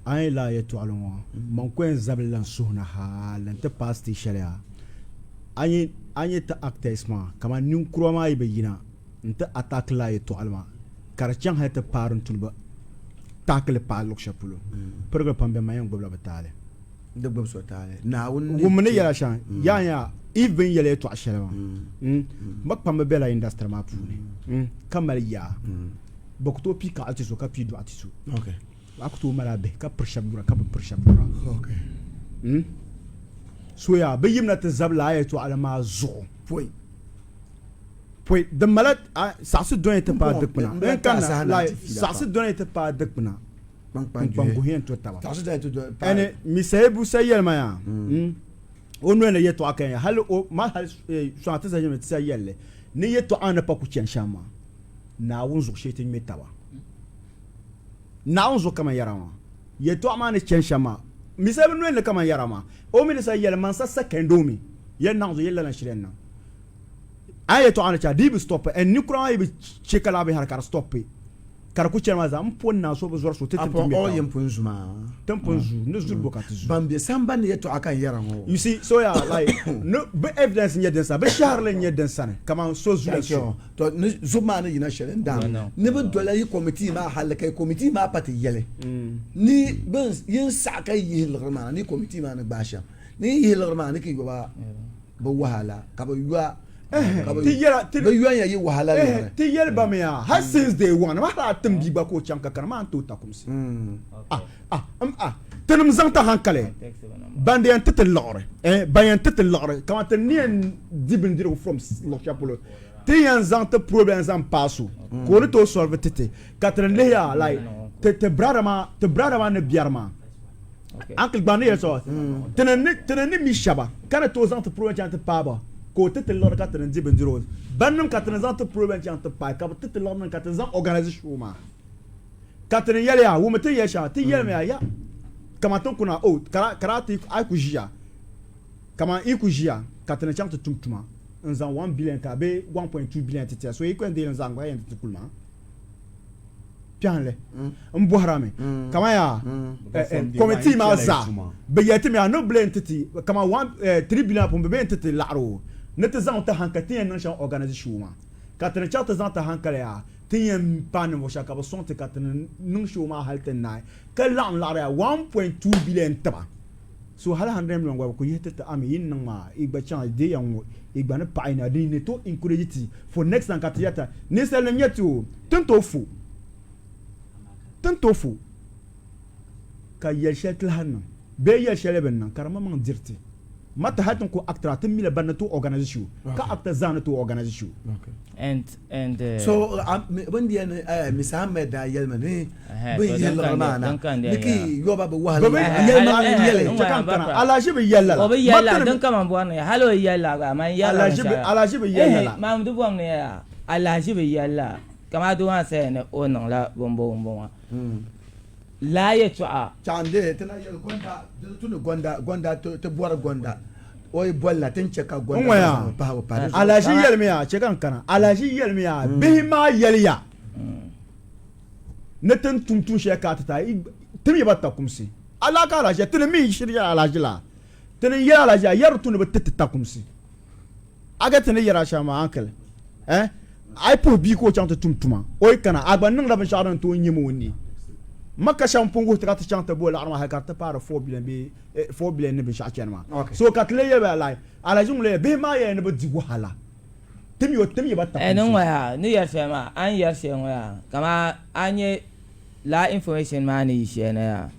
Speaker 2: A ni lahi yɛtɔɣili ŋɔ, man ku yɛn zabili la n suhu ni hal nti paai stage shɛli a a ni ti actors maa kamani ninkura maa yi bi yina nti attack lala yɛtɔɣili maa ka di chaŋ hali ti paai din tu ni bɛ tackle li paai luɣ shɛli polo. Pirigili pam bɛ ma yɛn gbubila bɛ taali.
Speaker 1: Di gbubi so taali. Naawuni ni
Speaker 2: Wummi ni yɛla shɛŋa. Yaa nya if bɛ ni yɛli yɛtɔɣ shɛli maa, m ba kpamba bela industry maa puuni ka mali yaa. Bɛ ku tooi pii kaɣili ti so ka pii dɔɣi ti so. A ku tooi mali a bihi ka piri shɛba yura ka bi piri shɛba yura. Hmm? So yaa bɛ yimina ti zabi lala yɛltɔɣili maa zuɣu.
Speaker 1: Pɔi.
Speaker 3: Pɔi din mala saɣisi dɔnya ti paai dikpuna n kanna like saɣisi dɔnya ti paai dikpuna kpaŋkpaŋ guhi yɛn to taba ɛni Misayibu sa yɛli ma yaa hmm. o noli ni yɛtɔɣa ka yɛn hali o ma hali sɔŋa ti sa ʒimi ti sa yɛlli ni yɛtɔɣa ni pa ku chani shɛm maa Naawuni zuɣu shee ti ŋmɛ taba Naawuni zuɣu kaman yɛra maa yɛtɔɣa maa ni chani shɛm maa Misayibu noli ni kaman yɛra maa o mi ni sa yɛli man sa second o mi yɛli naɣ zuɣu yɛli lala n-shiri yɛn niŋ A yi yɛtɔɣa ni chɛ di yi bi stop and ninkura maa yi bi chɛ ka laa binyahari ka di stop ka di ku chani maa zaa m po n-naai so bi zɔri so ti tim ti ŋmɛ
Speaker 1: taba. Yin pun zu maa.
Speaker 3: Ti ni pun zu ni zuri bo ka ti zu.
Speaker 1: Ban be sambani ni yɛtɔɣa ka n yɛra ŋɔ.
Speaker 3: You see so yaa like ni bi evidence n-nyɛ din sani bi shɛhirili n-nyɛ din sani kaman so zula so.
Speaker 1: To ni zubu maa ni yina shɛli n daam ni bi dola yi committee maa halli ka yi committee maa pa ti yɛli ni bin yin saɣi ka yi yihi liɣiri maa na ni yi committee maa ni gbaai shɛm ni yi yihi liɣiri maa ni ki yoba Bɛ wahala ka bɛ yɔa ka bɛ bɛ yɔnya yi wahala liɣiri.
Speaker 3: Ti yɛli ba mi yaa hali since day one ma hali a tim bia gba ka o chaŋ ka kana maa n tooi takumsi ah ah m ah tinim zaŋ ti hankali ban di yɛn ti ti liɣiri eh ban yɛn ti ti liɣiri kaman ti ni yɛn di bindirigu from luɣ shɛli polo ti yɛn zaŋ ti problem zaŋ paai so ka o ni tooi solve ti ti ka ti ni lihi yaa like ti ti brother maa ti brother maa ni biɛri maa Uncle gba ni yɛli so tini ni mi shɛba ka ni tooi zaŋ ti problem chaŋ ti paai ba ka o ti ti liɣiri ka ti ni di bindirigu bannim ka ti ni zaŋ ti problem chaŋ ti paai ka bi ti ti liɣiri nim ka ti ni zaŋ organize show maa ka ti ni yɛli ya wumi ti ni yɛli shɛŋa ti yɛlimi ya ya kaman ti ni kuna o ka daa ti a yi ku ʒiya kaman yi ku ʒiya ka ti ni chaŋ ti tum tuma n zaŋ 1 billion ka bee 1.2 billion ti tiya so yi ku yɛn deei li n zaŋ gba yɛn ti ti kuli maa kpɛhinli n bɔhira mi kaman yaa committee maa zaa bɛ yɛli ti mi yaa ni bɛ leen ti ti kaman one three billion pun bɛ bɛ yɛn ti ti laɣiri o ni ti zaŋ ti hankali ti yɛn niŋ shɛm organize show maa ka ti ni chaŋ ti zaŋ ti hankali yaa ti yɛn paai ninvuɣu shɛba ka bɛ sɔŋ ti ka ti ni niŋ show maa hali ti naai ka laɣim laɣiri yaa 1.2 billion tiba. So hali 100 million gba bi ku yihi ti ti ami yi ni niŋ maa yi gba chaŋ di ya ŋɔ yi gba ni paɣi na din ni tooi encourage ti for next time ka ti yɛta ninsal nim nyɛ ti o ti ni tooi fo ti ni tooi fo ka yɛli shɛli ti lahi niŋ bee yɛli shɛli bi niŋ ka di maŋmaŋ diri ti ma ti hali ti ni ku actor ti mila ban ni tooi organize show ka actor zaa ni tooi organize show.
Speaker 4: And and uh,
Speaker 1: so bin di yɛli ni Mr. Ahmed daa yɛli mi ni bin yihi liɣiri maa na ni ki yɔba bi wahala yɛli maa ni yɛli
Speaker 3: chɛ ka n kana alaji bi yɛli lala
Speaker 4: o bi yɛli la din kama bɔri ni hali o yɛli la gba man yɛli la
Speaker 3: alaji bi yɛli lala
Speaker 4: maa di bɔri ni ya alaji bi yɛli la kama doo maa saya ni o niŋla bɔmbɔ bɔmbɔ maa laa yɛtɔɣa
Speaker 1: chaŋ ti na yɛli gonda di tu ni gonda gonda ti bɔri gonda o yi bolila ti ni chɛ ka gonda maa pahi o pahi
Speaker 3: alaji yɛlimi ya chɛ ka n kana alaji yɛlimi ya bihi maa yɛliya ni ti ni tum tuun shɛli ka ti ta ti mi ba takumsi ala ka alaji ti ni mi shiri yɛli alaji la ti ni yɛli alaji a yɛri tu ni bi ti ti takumsi a ga ti ni yɛra shɛm maa uncle eh a yi puhi bia ka o chaŋ ti tum tuma o yi kana a gba niŋla binshɛɣu din tooi nyɛmi o ni ma ka shɛba pun wuhi ti ka ti chaŋ ti bo laɣiri maa hali ka di ti paari 4 billion bee 4 billion ni binshɛɣu chani maa so ka ti lee yɛli ba like alaji ŋun lee bihi maa yɛli ni bi di wahala tim yo tim ba
Speaker 4: takumsi. Ni ŋɔ yaa ni yɛri shɛli maa a ni yɛri shɛli ŋɔ yaa kaman a nya lala information maa ni yi shɛli na yaa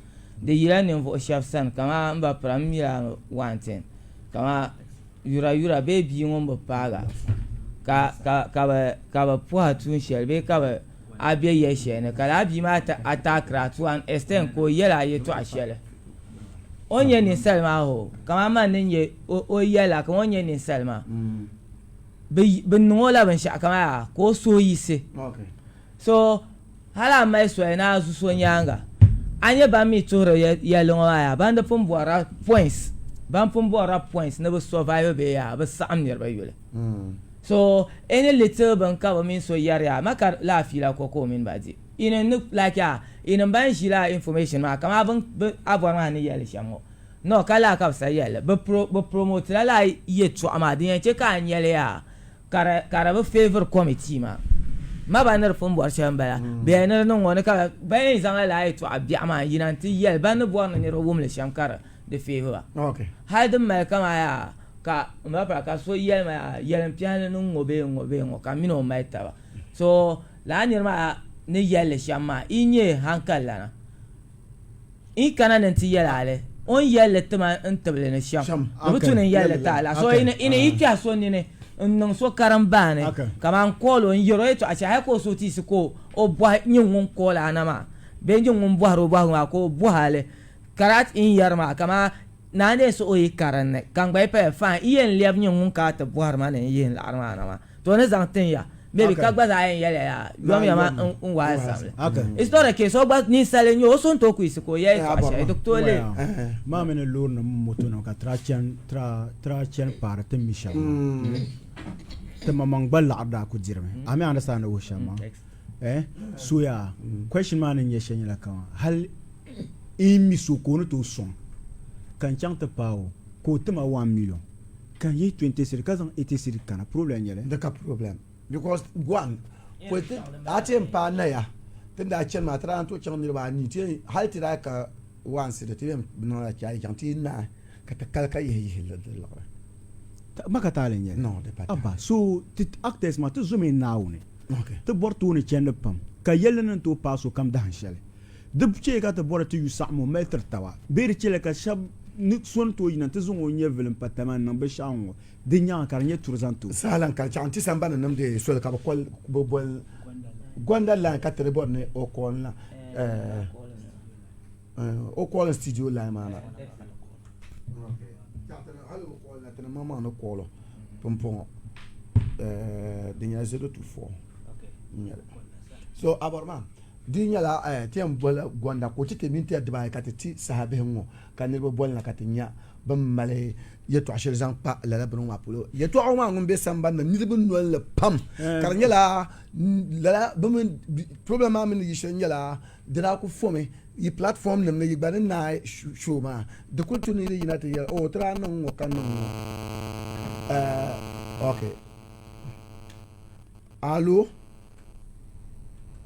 Speaker 4: di yila ninvuɣu shɛba sani kaman m ba pira m mila one thing kaman yura yura bee bia ŋun bi paaga ka ka ka bɛ ka bɛ pɔhi tuun shɛli bee ka bɛ a be yɛl shɛli ni ka lala bia maa ti attackiri a to an extent ka o yɛl a yɛtɔɣa shɛli o ni nyɛ ninsal maa hoo kaman man ni nyɛ o yɛl a kaman o ni nyɛ ninsal maa bɛ niŋ o la binshɛɣu kaman yaa ka o suhu yiɣisi so hali a mali soli ni a zu so nyaaŋa a nya ban mi tuhiri yɛlli ŋɔ maa yaa ban di pun bɔrila points ban pun bɔrila points ni bɛ survive bee yaa bɛ saɣim niriba yuli so any little bini ka bɛ mini so yɛri yaa ma ka laa fiila ko ka o mini ba di ini ni like yaa ini ban ʒi laa information maa kaman bɛ a bɔri maa ni yɛli shɛm ŋɔ No, ka laa ka bɛ sa yɛli li. Bɛ pro, bɛ promote-la lala yɛltɔɣa maa din yɛn che ka a nya li yaa ka di, ka di bi favour committee maa. Ma ba ni di pun bɔri shɛli m-bala. Bɛ yɛli ni di niŋ ŋɔ ni ka bɛ, bɛ yɛn zaŋla lala yɛltɔɣa biɛɣu maa n-yina nti yɛli ban ni bɔri ni niriba wum li shɛm ka di, di favour ba. Hali din mali kaman yaa ka m ba pira ka so yɛli ma yaa yɛlimpiɛlli ni ŋ-ŋɔ bee ŋ-ŋɔ bee ŋ-ŋɔ ka m mini o mali taba. So lala niri maa ni yɛli li shɛm maa yi nyɛ hankalilana. N kana ni n ti yɛl a li, o ni yɛl li ti ma n tibili ni shɛm, di bi tu ni n yɛl li ti a la. So yi ni yi kpɛhi so nini N niŋ so karimbaani kaman n call o n yɛr o yɛtɔɣa shɛli hali ka o suhu tiyisi ka o bɔhi nyin ŋun call a na maa bee nyin ŋun bɔhiri o bɔhigu maa ka o bɔhi a li ka daa ti n yɛri maa kaman naa ni yɛn suhi o yi karinni ka n gba yi paya fine yi yɛn lɛbi nyin ŋun ka a ti bɔhiri ma ni n yihi n laɣiri maa na maa to ni zaŋ tin ya maybe ka gba zaa yɛn yɛliya yaa yom ya ma n waai samli it's not a case o gba ninsali n-nyɛ o o suhu n-tooi kuyisi ka o yɛli yɛtɔɣa shɛli di ku tooi leei.
Speaker 2: Maa mini loorinima mini motonima ka tira chani tira chani paari ti mi shɛm maa ti maŋmaŋ gba laɣiri daa ku dirimi a mi understand ni wuhi shɛm maa eh so yaa question maa ni nyɛ shɛli nyɛla kaman hali n mi so ka o ni tooi sɔŋ ka n chaŋ ti paai o ka o tima 1 million ka n yihi 20 cedi ka zaŋ 80 cedi kana problem nyɛli
Speaker 1: di ka problem because one a ti yɛn paai naya ti ni daa chani maa ti daa tooi chaŋ niriba anii ti yɛn hali ti daa ka 1 cedi ti yɛn niŋla chaai chaŋ ti yi naai ka ti kali ka yihi yihi di liɣiri.
Speaker 2: Ma ka taali n-nyɛ li?
Speaker 1: No, di pa taali.
Speaker 2: Abba, so ti actors maa ti zomi Naawuni. Ti bɔri tooni chandi pam ka yɛlli ni n-tooi paai sokam dahin shɛli. Di chɛ ka ti bɔri ti yu saɣim o mali tiri taba bee di chɛla ka shɛba ni so ni tooi yina nti zaŋ o nyɛvili m-pa taba n-niŋ binshɛɣu ŋ-ŋɔ di nyaaŋa ka di nyɛ turi zaŋ ti o.
Speaker 1: Saha lan kali chaŋ nti sambani nimdi soli ka bɛ koli bɛ boli Gonda line ka ti di bɔri ni o call na o call studio line maa na hali o call na ti ni maŋmaŋ ni call o pumpɔŋɔ di nyɛla 024 n-nyɛli so a bɔri maa Di nyɛla ti yɛn boli gonda ka o ti ti mintiya dibaayi ka ti ti saha bihi ŋ-ŋɔ ka niriba boli na ka ti nya bɛ ni mali yɛltɔɣa shɛli zaŋ kpa lala bini ŋɔ maa polo. Yɛltɔɣa ŋɔ maa ŋun be sambani ni niriba noli ni pam ka di nyɛla lala bɛ mini problem maa mini yi shɛli nyɛla di daa kuli fomi yi platform nim ni yi gba ni naai show maa di kuli tu ni yi yina ti yɛli oh ti daa niŋ ŋ-ŋɔ ka niŋ ŋ-ŋɔ okay. Alo.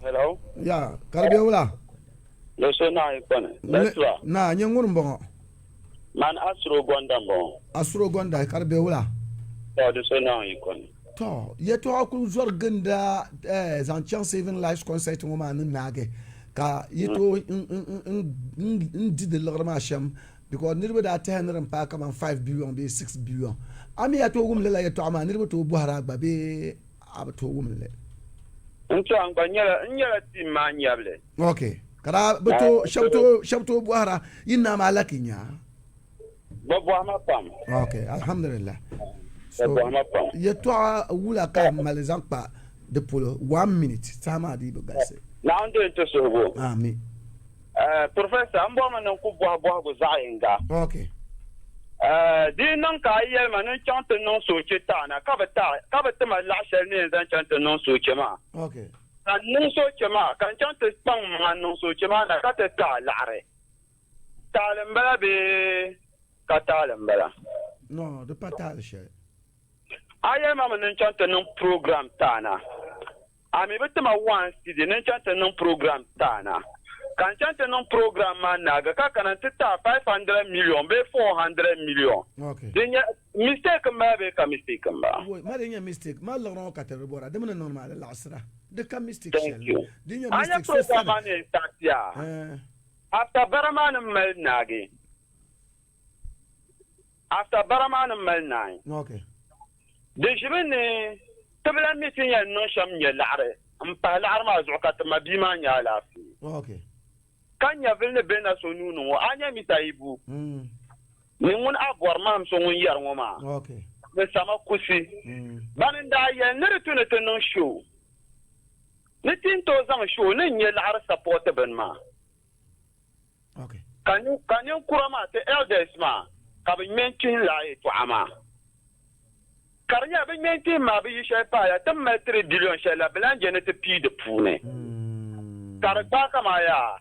Speaker 6: Hello.
Speaker 1: Ya, ka di be wula?
Speaker 6: Do so naa yi kpani. Lecturer.
Speaker 1: Na, nyɛ ŋuni m-bɔŋɔ?
Speaker 6: Man Asuro Gonda m-bɔŋɔ.
Speaker 1: Asuro Gonda, ka di be wula?
Speaker 6: Tɔ, di so naa yi kpani.
Speaker 1: Tɔ, yɛtɔɣa kuli zɔri ginda eh, zaŋ chaŋ Saving Lives Concert ŋɔ maa ni naagi ka yi tooi n di di liɣiri maa shɛm because niriba daa tɛha ni din paai kaman 5 billion bee 6 billion. A mi a tooi wum lala yɛtɔɣa maa niriba tooi bɔhiri a gba bee a bi tooi wum li?
Speaker 6: N tɔha n gba nyɛla n nyɛla team maa nyabili.
Speaker 1: Ok ka daa bi tooi shɛba tooi shɛba tooi bɔhira yi naa maa lucky nya?
Speaker 6: Bɛ bɔhi ma pam.
Speaker 1: Ok alhamdulillah.
Speaker 6: Bɛ bɔhi ma pam.
Speaker 1: Yɛtɔɣa wula ka a mali zaŋ kpa di polo one minute saha maa dii bi galisi.
Speaker 6: Naawuni deei ti suhigu.
Speaker 1: Amin.
Speaker 6: Eh, Professor, m bɔrimi ni n ku bɔhi bɔhigu zaɣ yiŋga.
Speaker 1: Okay.
Speaker 6: Eh, di yi niŋ ka a yɛli ma ni n chaŋ ti niŋ sooche taana ka bi taɣi, ka bi ti ma laɣ shɛli ni yɛn zaŋ chaŋ ti niŋ sooche maa.
Speaker 1: Okay.
Speaker 6: Ka n niŋ sooche maa, ka n chaŋ ti kpaŋ m maŋa n-niŋ sooche maa na ka ti taɣi laɣiri. Taali m-bala bee ka taali m-bala?
Speaker 1: No, di pa taali shɛli.
Speaker 6: A yɛli ma mi ni n chaŋ ti niŋ program taana. A mi bi ti ma one cedi ni n chaŋ ti niŋ program taana. Ka n chaŋ ti niŋ program maa naagi ka kana nti ti a 500 million bee 400 million.
Speaker 1: Okay.
Speaker 6: Di nyɛ mistake m-bala bee ka mistake m-bala?
Speaker 1: Woi, ma di nyɛ mistake. Ma liɣiri ŋɔ ka ti di bɔra. Di mi ni niŋdi maa di laɣisira. Di ka mistake
Speaker 6: Thank
Speaker 1: shɛli.
Speaker 6: you.
Speaker 1: Di nyɛ
Speaker 6: A nya
Speaker 1: mistake so
Speaker 6: program
Speaker 1: sani.
Speaker 6: maa ni yɛn startiya,
Speaker 1: Eh.
Speaker 6: after bara maa ni mali naagi. After bara maa ni mali naai, di ʒimi ni ti bi lahi mi ti ni yɛn niŋ shɛm nya laɣiri m-pahi laɣiri maa zuɣu ka ti ma bia maa nya alaafee. Ka nyɛvili ni be na so nuu ni ŋɔ, a nya Mista Ibu ni ŋun a bɔri mahim so ŋun yɛri ŋɔ maa ni Sama Kusi. Bani n-daa yɛli ni di tu ni ti niŋ show ni ti ni tooi zaŋ show ni n-nya laɣiri sapɔɔti bini maa. Ka ka ninkura maa, ti elders maa, ka bɛ ŋme n-chihim lala yɛtɔɣa maa. Ka di nyɛla bɛ ŋme n-chihim maa bɛ yi shɛli paaya, ti ni mali 3 billion shɛli la, bɛ lahi je ni ti pii di puuni. Ka di gbaai kaman yaa,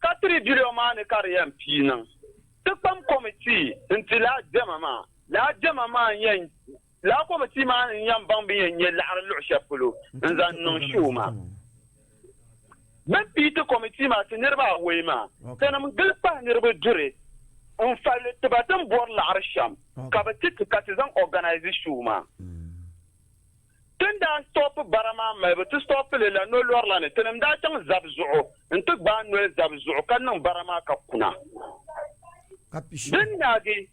Speaker 6: ka 3 billion maa ni ka di yɛn pii niŋ. Ti kpam committee n-ti lala diɛma maa. Lala diɛma maa n-yɛn Lala kɔmitii maa n-yɛn baŋ bɛ ni yɛn nya laɣiri luɣ shɛli polo n-zaŋ niŋ show maa. Bɛ ni pii ti kɔmitii maa ti niriba awɔi maa, tinim gili kpahi niriba duri n-falli ti ba ti ni bɔri laɣiri shɛm ka bɛ ti ti ka ti zaŋ organize show maa. Ti ni daa stop bara maa malibu, ti stop li la nolɔri la ni, tinim daa chaŋ zabi zuɣu nti gbaai noli zabi zuɣu ka niŋ bara maa ka kuna. Din naagi.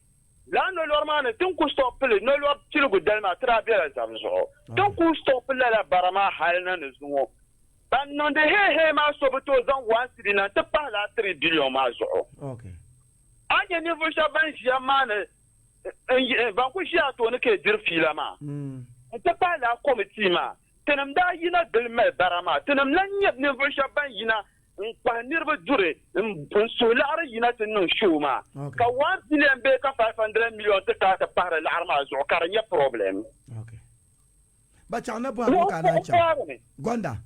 Speaker 6: Lala nolɔri maa ni ti ni ku stop li, nolɔri piligu dali maa ti daa bela zab zuɣu. Ti ni ku stop lala bara maa hali na ni zuŋɔ. Ban niŋdi hee hee maa so bi tooi zaŋ one cedi na nti pahi lala 3 billion maa zuɣu. A ni nya ninvuɣ shɛba ban ʒiya maani ban ku ʒi a tooni ka yi diri fiila maa nti pahi lala committee maa. Tinim daa yina gili mali bara maa. Tinim lan nyɛ ninvuɣ shɛba ban yina n-kpahi niriba duri n-suhi laɣiri yina ti niŋ show maa. Ka 1 billion bee ka 500 million ti kana ti pahiri laɣiri maa zuɣu ka di nyɛ problem.
Speaker 1: Ba chaŋ na bɔhigu ka a naan chaŋ. Gonda.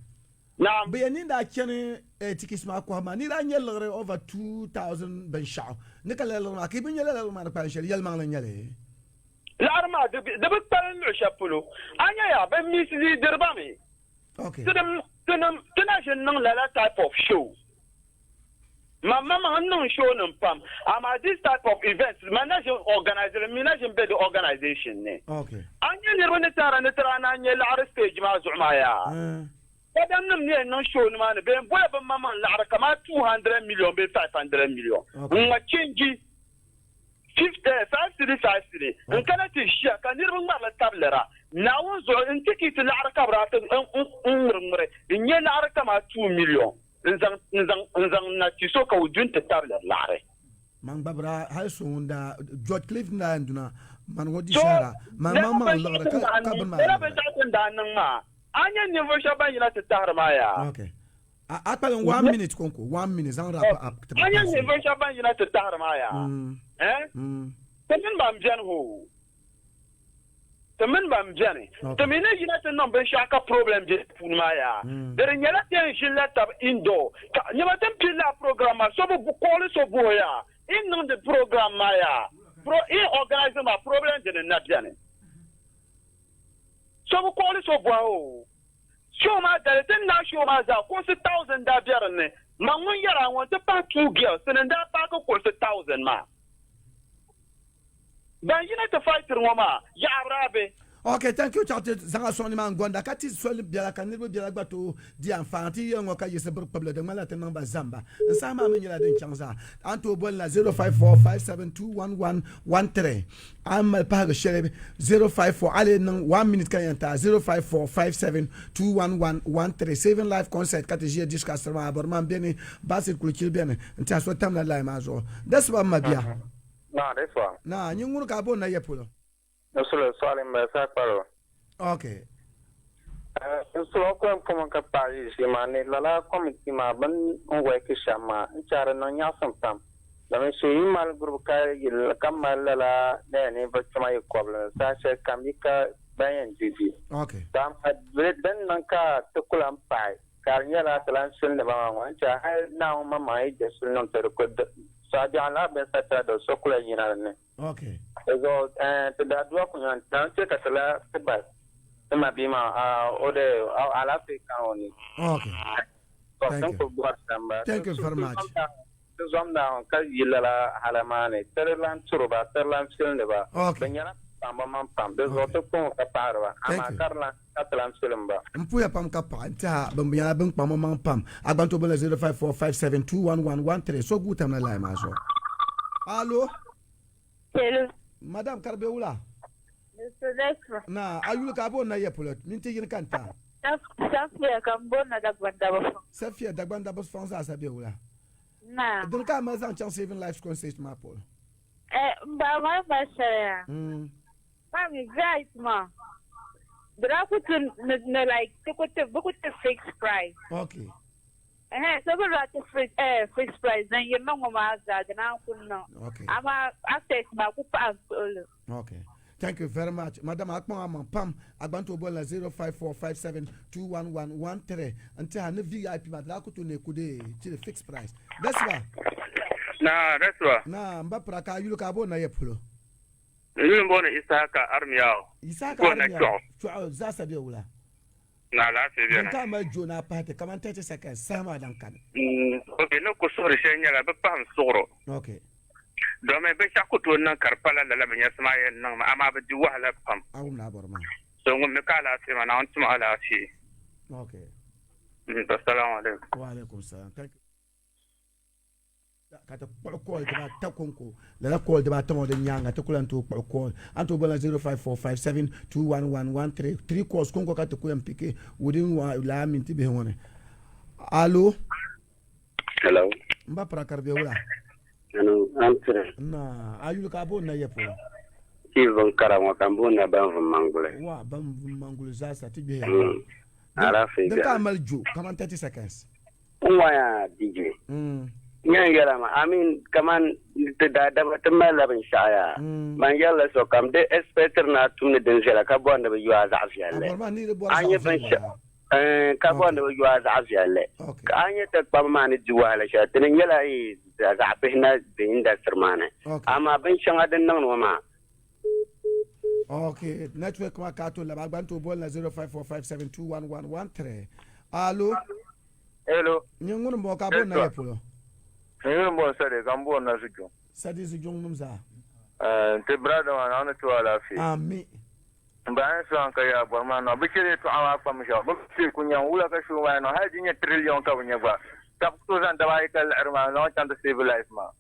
Speaker 6: Naam.
Speaker 1: Bɛ yɛn ni daa chani tikis maa kɔhibu maa, ni daa nyɛ liɣiri over 2000 binshɛɣu ni ka lala liɣiri maa ka yi bi nya lala liɣiri maa ni kpalim shɛli, yɛlimaŋli n-nyɛ li.
Speaker 6: Laɣiri maa di bi kpalim luɣ shɛli polo. A nya yaa, bɛ misleadiri ba mi.
Speaker 1: Okay.
Speaker 6: Tinim, tinim, ti na ʒini niŋ lala type of show. Man maŋmaŋ n niŋ show nim pam, amaa this type of events man na ʒini organize li, m mi na ʒini be di organization ni.
Speaker 1: Okay.
Speaker 6: A nya niriba ni taara ni ti daa naan nya laɣiri stage maa zuɣu maa yaa? Kadam nim ni yɛn niŋ show nimaani bee n bola bɛ maŋmaŋ laɣiri kamani 200 million bee 500 million n ŋma chinji 5 cedi 5 cedi n kana ti ʒiya ka niriba ŋmarili tabilira Naawuni zuɣu n tikiti laɣiri ka bɛ daa ti n ŋmiri ŋmiri n nya laɣiri kamani 2 million n zaŋ na ti so ka o du nti tabiliri laɣiri.
Speaker 1: Man gba bira hali so ŋun daa George Clifton daa yɛn duna mani ŋɔ di shɛhira mani maŋ maŋ liɣiri ka bini maa
Speaker 6: Lala binshɛɣu ti ni daa niŋ maa a nya ninvuɣ shɛba ban yina ti tahiri maa yaa?
Speaker 1: Okay. A kpalim one minute kɔŋko, one minute zaŋ wrap up ti
Speaker 6: A nya ninvuɣ shɛba ban yina ti tahiri maa yaa? Eh? Ti mini ba m-beni hoo. Ti mini ba m-beni. Ti mi ni yina ti niŋ binshɛɣu ka problem be di puuni maa yaa? Di di nyɛla ti yɛn ʒinila tab indoor ka nyama ti ni pili lala program maa so bi kɔɣili so buhi o yaa? Yi ni niŋdi program maa yaa? Pro, yi organize maa problem dini n-na beni? So bi kɔɣili so bɔhi o. Show maa dali, ti ni naai show maa zaa, kuɣusi thousand daa be din ni. Man ŋun yɛri a ŋɔ nti pahi two girls, ti ni daa paaki kuɣusi thousand maa. Ban yina ti fightiri ŋɔ maa, yaɣabira be.
Speaker 1: Ok, thank you Chaɣ ti zaŋ a sɔŋ nimaani Gonda ka ti soli biɛla ka niriba biɛla gba tooi di anfaani. Ti yɛli ŋɔ ka yiɣisi biri kpibili di ŋmanila ti niŋ ba zamba. N saha maa mi nyɛla din chaŋ zaa. A ni tooi boli na 0545721113. A ni mali pahigi shɛli 054 a lee niŋ 1 minute ka yɛn ti a 0545721113. Saving Life Concert ka ti ʒiya discussiri maa. Abɔrima m-beni, Basit Kulichili beni n-tiɛha so tamla line maa zuɣu. Dasiba m mabia.
Speaker 7: Naa di sɔɣi.
Speaker 1: Naa, nyin ŋuni ka a bo Naya polo?
Speaker 7: N suli sɔɣili m-bala saa kparo.
Speaker 1: Ok.
Speaker 7: N suli o kɔŋ pumi ka paɣi yi ʒii maa ni lala kɔmiti maa bini n wɛki shɛm maa n chahi di niŋ nyaɣisim pam. Domin shee yi mali gurubu ka yi ka mali lala naya ninvuɣ kpɛma yi kɔbili ni saha shɛli kam yi ka ban yɛn di di.
Speaker 1: Ok.
Speaker 7: To amaa din niŋ ka ti ku lan paɣi ka di nyɛla ti lan suli ni ba maa ŋɔ n chahi hali Naawuni maŋmaŋ yi je suli niŋ ti di ku sabiɛɣu lala bini satira do so ku lahi yina di ni.
Speaker 1: Okay.
Speaker 7: Di zuɣu ti daa dua ku nyaŋ ti che ka ti lahi ti ba ti ma bia maa o de alaafee kan o ni.
Speaker 1: Okay.
Speaker 7: Thank you. Bɔri shɛm ba.
Speaker 1: Thank you very much.
Speaker 7: Ti zom Naawuni ka yi lala hala maa ni ti di lan turi ba, ti di lan filindi ba.
Speaker 1: Okay.
Speaker 7: Bɛ nyɛla ban kpaŋ bɛ maŋ pam, di zuɣu ti kpaŋ o ka paɣiri ba, amaa ka di lan ka ti lan filim ba.
Speaker 1: M puya pam ka paɣi n-tɛha bɛ nyɛla bɛn kpaŋ bɛ maŋ pam. Agbanto bɔla 0545721113 so guui tamla line maa zuɣu. Alo.
Speaker 8: Hello.
Speaker 1: Madam ka di be wula?
Speaker 8: Mr.
Speaker 1: Na, a yuli ka a booni na ya polo minti yini ka n ti a.
Speaker 8: Safiya ka m booni na Dagban Dabisɔŋ.
Speaker 1: Safiya Dagban Dabisɔŋ zaa sa be wula?
Speaker 8: Na.
Speaker 1: Dini ka a mali zaŋ chaŋ Saving Lives Concert maa polo?
Speaker 8: Eh, m ba mali mali shɛli yaa. Maa mi VIP maa, di daa ku ti ni ni like ti ku ti bɛ ku ti fixed price.
Speaker 1: Okay.
Speaker 8: Ɛhɛn, so bɛ daa ti fix eh fixed price din yirina ŋɔ maa zaa di naan ku niŋ.
Speaker 1: Okay.
Speaker 8: Amaa access maa ku pahi n suhili.
Speaker 1: Okay. Thank you very much. Madam a kpaŋ a maŋ pam. A gba ni tooi boli na 0545721113 n tiɛha ni VIP maa di daa ku tooi neei kudee chili fixed price. Dasiba.
Speaker 7: Naa, dasiba.
Speaker 1: Naa, m ba pira ka a yuli ka a booni na ya polo?
Speaker 7: N yuli m-booni Isahaka Arimiyahu.
Speaker 1: Isahaka Arimiyahu. Chuɣu zaasa be wula?
Speaker 7: Ni alaafee beni.
Speaker 1: Din ka a mali jo ni a pahi ti kamani 30 seconds saha maa dan kani.
Speaker 7: Ok, ni ku suhiri shɛli nyɛla bɛ pahim suɣiro.
Speaker 1: Ok.
Speaker 7: Domi binshɛɣu ku tooi niŋ ka di pala lala binyɛrisi maa yɛn niŋmi amaa bɛ di wahala pam.
Speaker 1: A wum ni a bɔri maa.
Speaker 7: So ŋun mi ka alaafee maa Naawuni tim alaafee.
Speaker 1: Ok.
Speaker 7: Assalamu alaikum.
Speaker 1: Wa alaikum salam. Thank you. Ka ti kpuɣi call dibaata kɔŋko. Lala call dibaata ŋɔ din nyaaŋa ti ku lan tooi kpuɣi call. A ni tooi boli na 0545721113. Three calls kɔŋko ka ti ku yɛn piki within lala minti bihi ŋɔ ni. Allo.
Speaker 9: Hello.
Speaker 1: M ba Pra ka di be wula?
Speaker 9: Hello, an tiri.
Speaker 1: Na, a yuli ka a booni na ya polo?
Speaker 9: Chief bin kara ŋɔ ka m booni na Banvum Manguli.
Speaker 1: Wa, Banvum Manguli zaasa ti gbihiya.
Speaker 9: Alaafee
Speaker 1: Din ka a mali jo kaman 30 seconds.
Speaker 9: N waya DJ. Nyɛ n yɛla ma, I mean kaman ti daadama ti malila binshɛɣu yaa. Man yɛrila sokam di expectiri ni a tumdi din viɛla ka bɔri ni bɛ yo a zaɣ viɛlli. A nyɛ binshɛɣu ka bɔri ni bɛ yo a zaɣ viɛlli. Ka a nyɛ ti kpamba maa ni di wahala shɛli ti ni nyɛla zaɣ bihi na be industry maa ni. Amaa binshɛŋa din niŋdi ŋɔ maa
Speaker 1: Ok, network maa ka a to laba a gba ni tooi boli na 0545721113. Alo.
Speaker 10: Hello.
Speaker 1: Nyɛ ŋuni m-bɔŋɔ ka a booni na ya polo?
Speaker 10: N yuli m-booni Sadiq ka m booni na Zijuŋ.
Speaker 1: Sadiq Zijuŋ nim zaa.
Speaker 10: N ti brother maa Naawuni ti o alaafee.
Speaker 1: Ami.
Speaker 10: M bahi n sɔŋ ka yaa bɔri maa niŋ. Bɛ chɛ yɛltɔɣa maa kpam shɛm. Bɛ mi ku nya wula ka show maa niŋ hali di nyɛ trillion ka bɛ nya gba ka bɛ ku tooi zaŋ dabaayi ka liɣiri maa n-zaŋ chaŋ ti save life maa.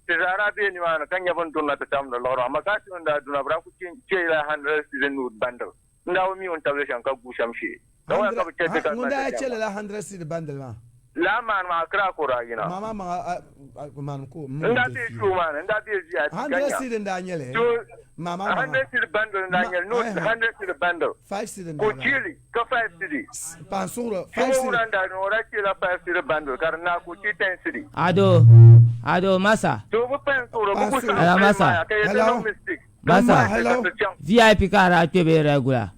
Speaker 10: Ti zaa daa be nimaani ka nya bɛ ni durina ti tamdi liɣiri maa. McCarthy ŋun daa duna bɛ daa ku che la 100 cedi note bundle. N daa bi mi o ni tabili shɛm ka guui shɛm shee. Ka waya ka bɛ che ti ka
Speaker 1: Ŋun daa che lala 100 cedi bundle maa?
Speaker 10: Laa maani maa Accra ka o daa yina.
Speaker 1: Maa maa maŋa maani ka o
Speaker 10: N daa be show maa ni, n daa be VIP ka
Speaker 1: 100
Speaker 10: nya.
Speaker 1: cedi n-daa nyɛ li? Maa maa maŋa.
Speaker 10: 100 cedi bundle n-daa nyɛ li, note 100 cedi bundle.
Speaker 1: 5 cedi
Speaker 10: Ka o
Speaker 1: n-daa
Speaker 10: che li ka 5 cedi.
Speaker 1: Paɣa suŋro,
Speaker 10: 5 cedi. Ŋuna n-daa niŋ o daa che la 5 cedi bundle ka di naai ka o che 10 cedi.
Speaker 4: Ado, ado masa.
Speaker 10: So bɛ pan suɣuro, bɛ ku saɣim
Speaker 4: Hello,
Speaker 10: plane
Speaker 4: masa.
Speaker 10: maa ya ka yɛ ti niŋ mistake.
Speaker 4: Masa,
Speaker 1: Hello.
Speaker 4: VIP ka a daa kpe bee regular?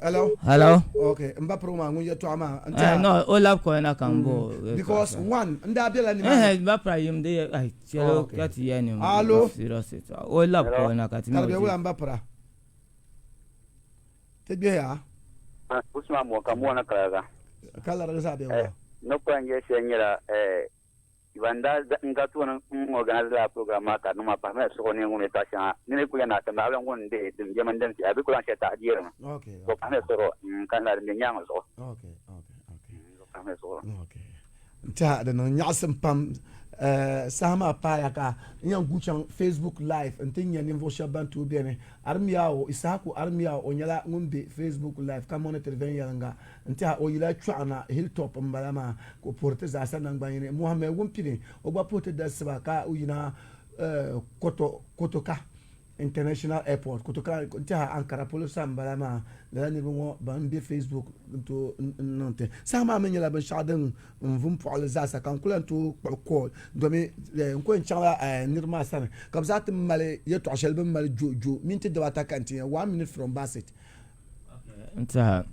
Speaker 1: Hello.
Speaker 4: Hello.
Speaker 1: Okay, n ba pirigu maa ŋun yɛtɔɣa maa n
Speaker 4: Eh,
Speaker 1: tiɛha.
Speaker 4: no, o lab kɔya na ka n bo.
Speaker 1: Because one, n daa bela nimaani.
Speaker 4: Eh, n ba pira yim di ai chɛlo
Speaker 1: Okay.
Speaker 4: ka ti yɛ ni
Speaker 1: Allo.
Speaker 4: serious yɛtɔɣa. O lab kɔya na ka ti
Speaker 1: Ka
Speaker 4: mi
Speaker 1: di
Speaker 4: o
Speaker 1: be
Speaker 4: ti.
Speaker 1: wula n ba pira. Ti gbihi ya.
Speaker 7: Usman mo ka mo na kalaga.
Speaker 1: Ka larigi zaa be wula.
Speaker 7: No ko an yɛ shɛli nyɛla eh Ban daa n ka tooni n organize lala program maa ka di niŋ ma pahi mali suɣu ni ŋun yɛltɔɣa shɛŋa ni ni kuli na ti maɣili ŋun dihi din bɛ mini din viɛla bɛ kuli zaŋ shɛli tahi deerimi so pahi mali suɣu n ka la din bɛ nyaaŋa zuɣu pahi mali suɣu.
Speaker 1: N tiɛha di niŋ nyaɣisim pam saha maa paaya ka n yɛn guui chaŋ Facebook live n ti nya ninvuɣu shɛba ban tooi beni. Armiyawo, Issahaku Armiyawo o nyɛla ŋun be Facebook live ka monitor viɛnyɛliŋga. N tɛha o yila chɔɣu na Hilltop m-bala maa ka o puhiri ti zaasa naŋgbanyini. Mohammed Wumpini o gba puhi ti dasiba ka o yina Kotoka International Airport. Kotoka n tɛha Ankara polo sa m-bala maa. Lala niriba ŋɔ ban be Facebook n-tooi niŋ ti. Saha maa mi nyɛla binshɛɣu din vu m-pɔɣili zaasa ka n ku lahi tooi kpuɣi call domi n ku yɛn chaŋla niriba maa sani ka bɛ zaa ti mali yɛltɔɣa shɛli bɛ ni mali jo minti dibata ka n ti nya one minute from Basit.
Speaker 4: N tiɛha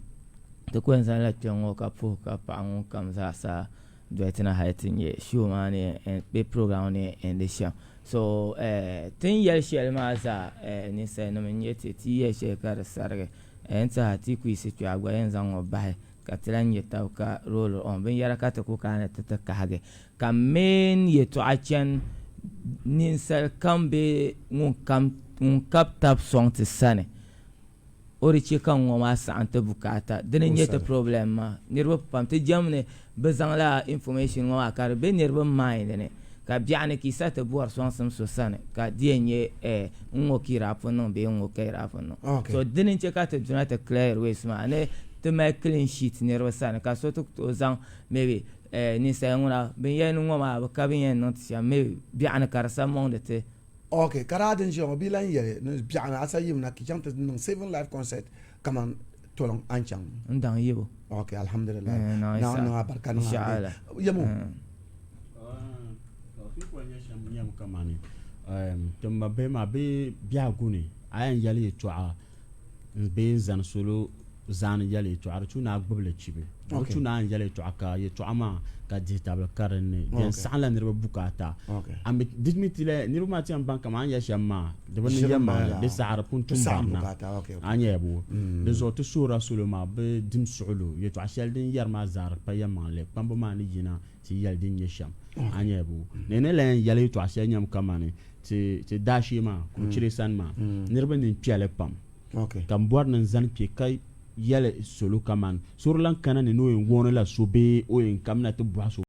Speaker 4: ti ku yɛn zaŋla kpɛŋ ŋɔ ka puhi ka paɣa ŋun kam zaasa doli ti na hali ti nyɛ show maa ni bee program ŋɔ ni yɛn di shɛm. So ti ni yɛli shɛli maa zaa ninsalinima n-nyɛ ti, ti yi yɛli shɛli ka di sarigi n tiɛha ti ku yiɣisi kpe a gba yɛn zaŋ ŋɔ bahi ka ti lahi nyɛ taba ka roll on binyɛra ka ti ku kana ni ti ti kahigi ka main yɛltɔɣa chani ninsali kam bee ŋun kabi tabi sɔŋ ti sani. O di chɛ ka ŋ-ŋɔ maa saɣim ti bukaata. Dini n-nyɛ ti problem maa. Niriba pam ti jɛm ni bɛ zaŋla information ŋɔ maa ka di be niriba mind ni ka biɛɣuni ka yi sa ti bɔri sɔŋsim so sani ka di yɛn nyɛ eh ŋ-ŋɔ ka yi daa pun niŋ bee ŋ-ŋɔ ka yi daa pun niŋ. So dini n-chɛ ka ti duna ti clear ways maa ni ti mali clean sheet niriba sani ka so ti ku tooi zaŋ maybe eh ninsali ŋuna bɛ ni yɛli ni ŋ-ŋɔ maa bɛ ka bɛ ni yɛn niŋ ti shɛm maybe biɛɣuni ka di sa mɔŋdi ti.
Speaker 1: Ok, ka daa din ʒiya ŋɔ bia lan yɛli ni biɛɣuni a sa yim na ka chaŋ ti niŋ Saving Life Concert kaman toliŋ a ni chaŋ.
Speaker 4: N daŋ yibu.
Speaker 1: Ok, alhamdulillah. Naawuni niŋ a barika niŋ a Yɛmo.
Speaker 5: Nyɛmi kamani ti ma bihi maa bɛ biɛhigu ni a yɛn yɛli yɛltɔɣa bee n zani salo zaani yɛli yɛltɔɣa di tu ni a gbubi li chibi. Di bi tu ni a ni yɛli yɛltɔɣa ka yɛltɔɣa maa ka dihitabili ka di ni di yɛn saɣimla niriba bukaata. Di mi ti lahi niriba maa ti yɛn baŋ kamani a ni yɛli shɛm maa di bi niŋ yɛlimaŋli di saha di pun tum barina a ni yɛli bo. Di zuɣu ti suhirila salo maa bɛ dim suɣilo yɛltɔɣa shɛli din yɛri maa zaa di pa yɛlimaŋli kpamba maa ni yina ti yɛli din nyɛ shɛm a ni yɛli bo. Ni ni lahi yɛn yɛli yɛltɔɣa shɛli nyɛmi kamani ti daashee maa Kuruchire sani maa niriba nini kpɛli pam. Ka m bɔri ni n zani kpe ka yɛli salo kaman so di lan kana ni ni o yɛn wooni la so bee o yɛn kamina ti bɔhi so.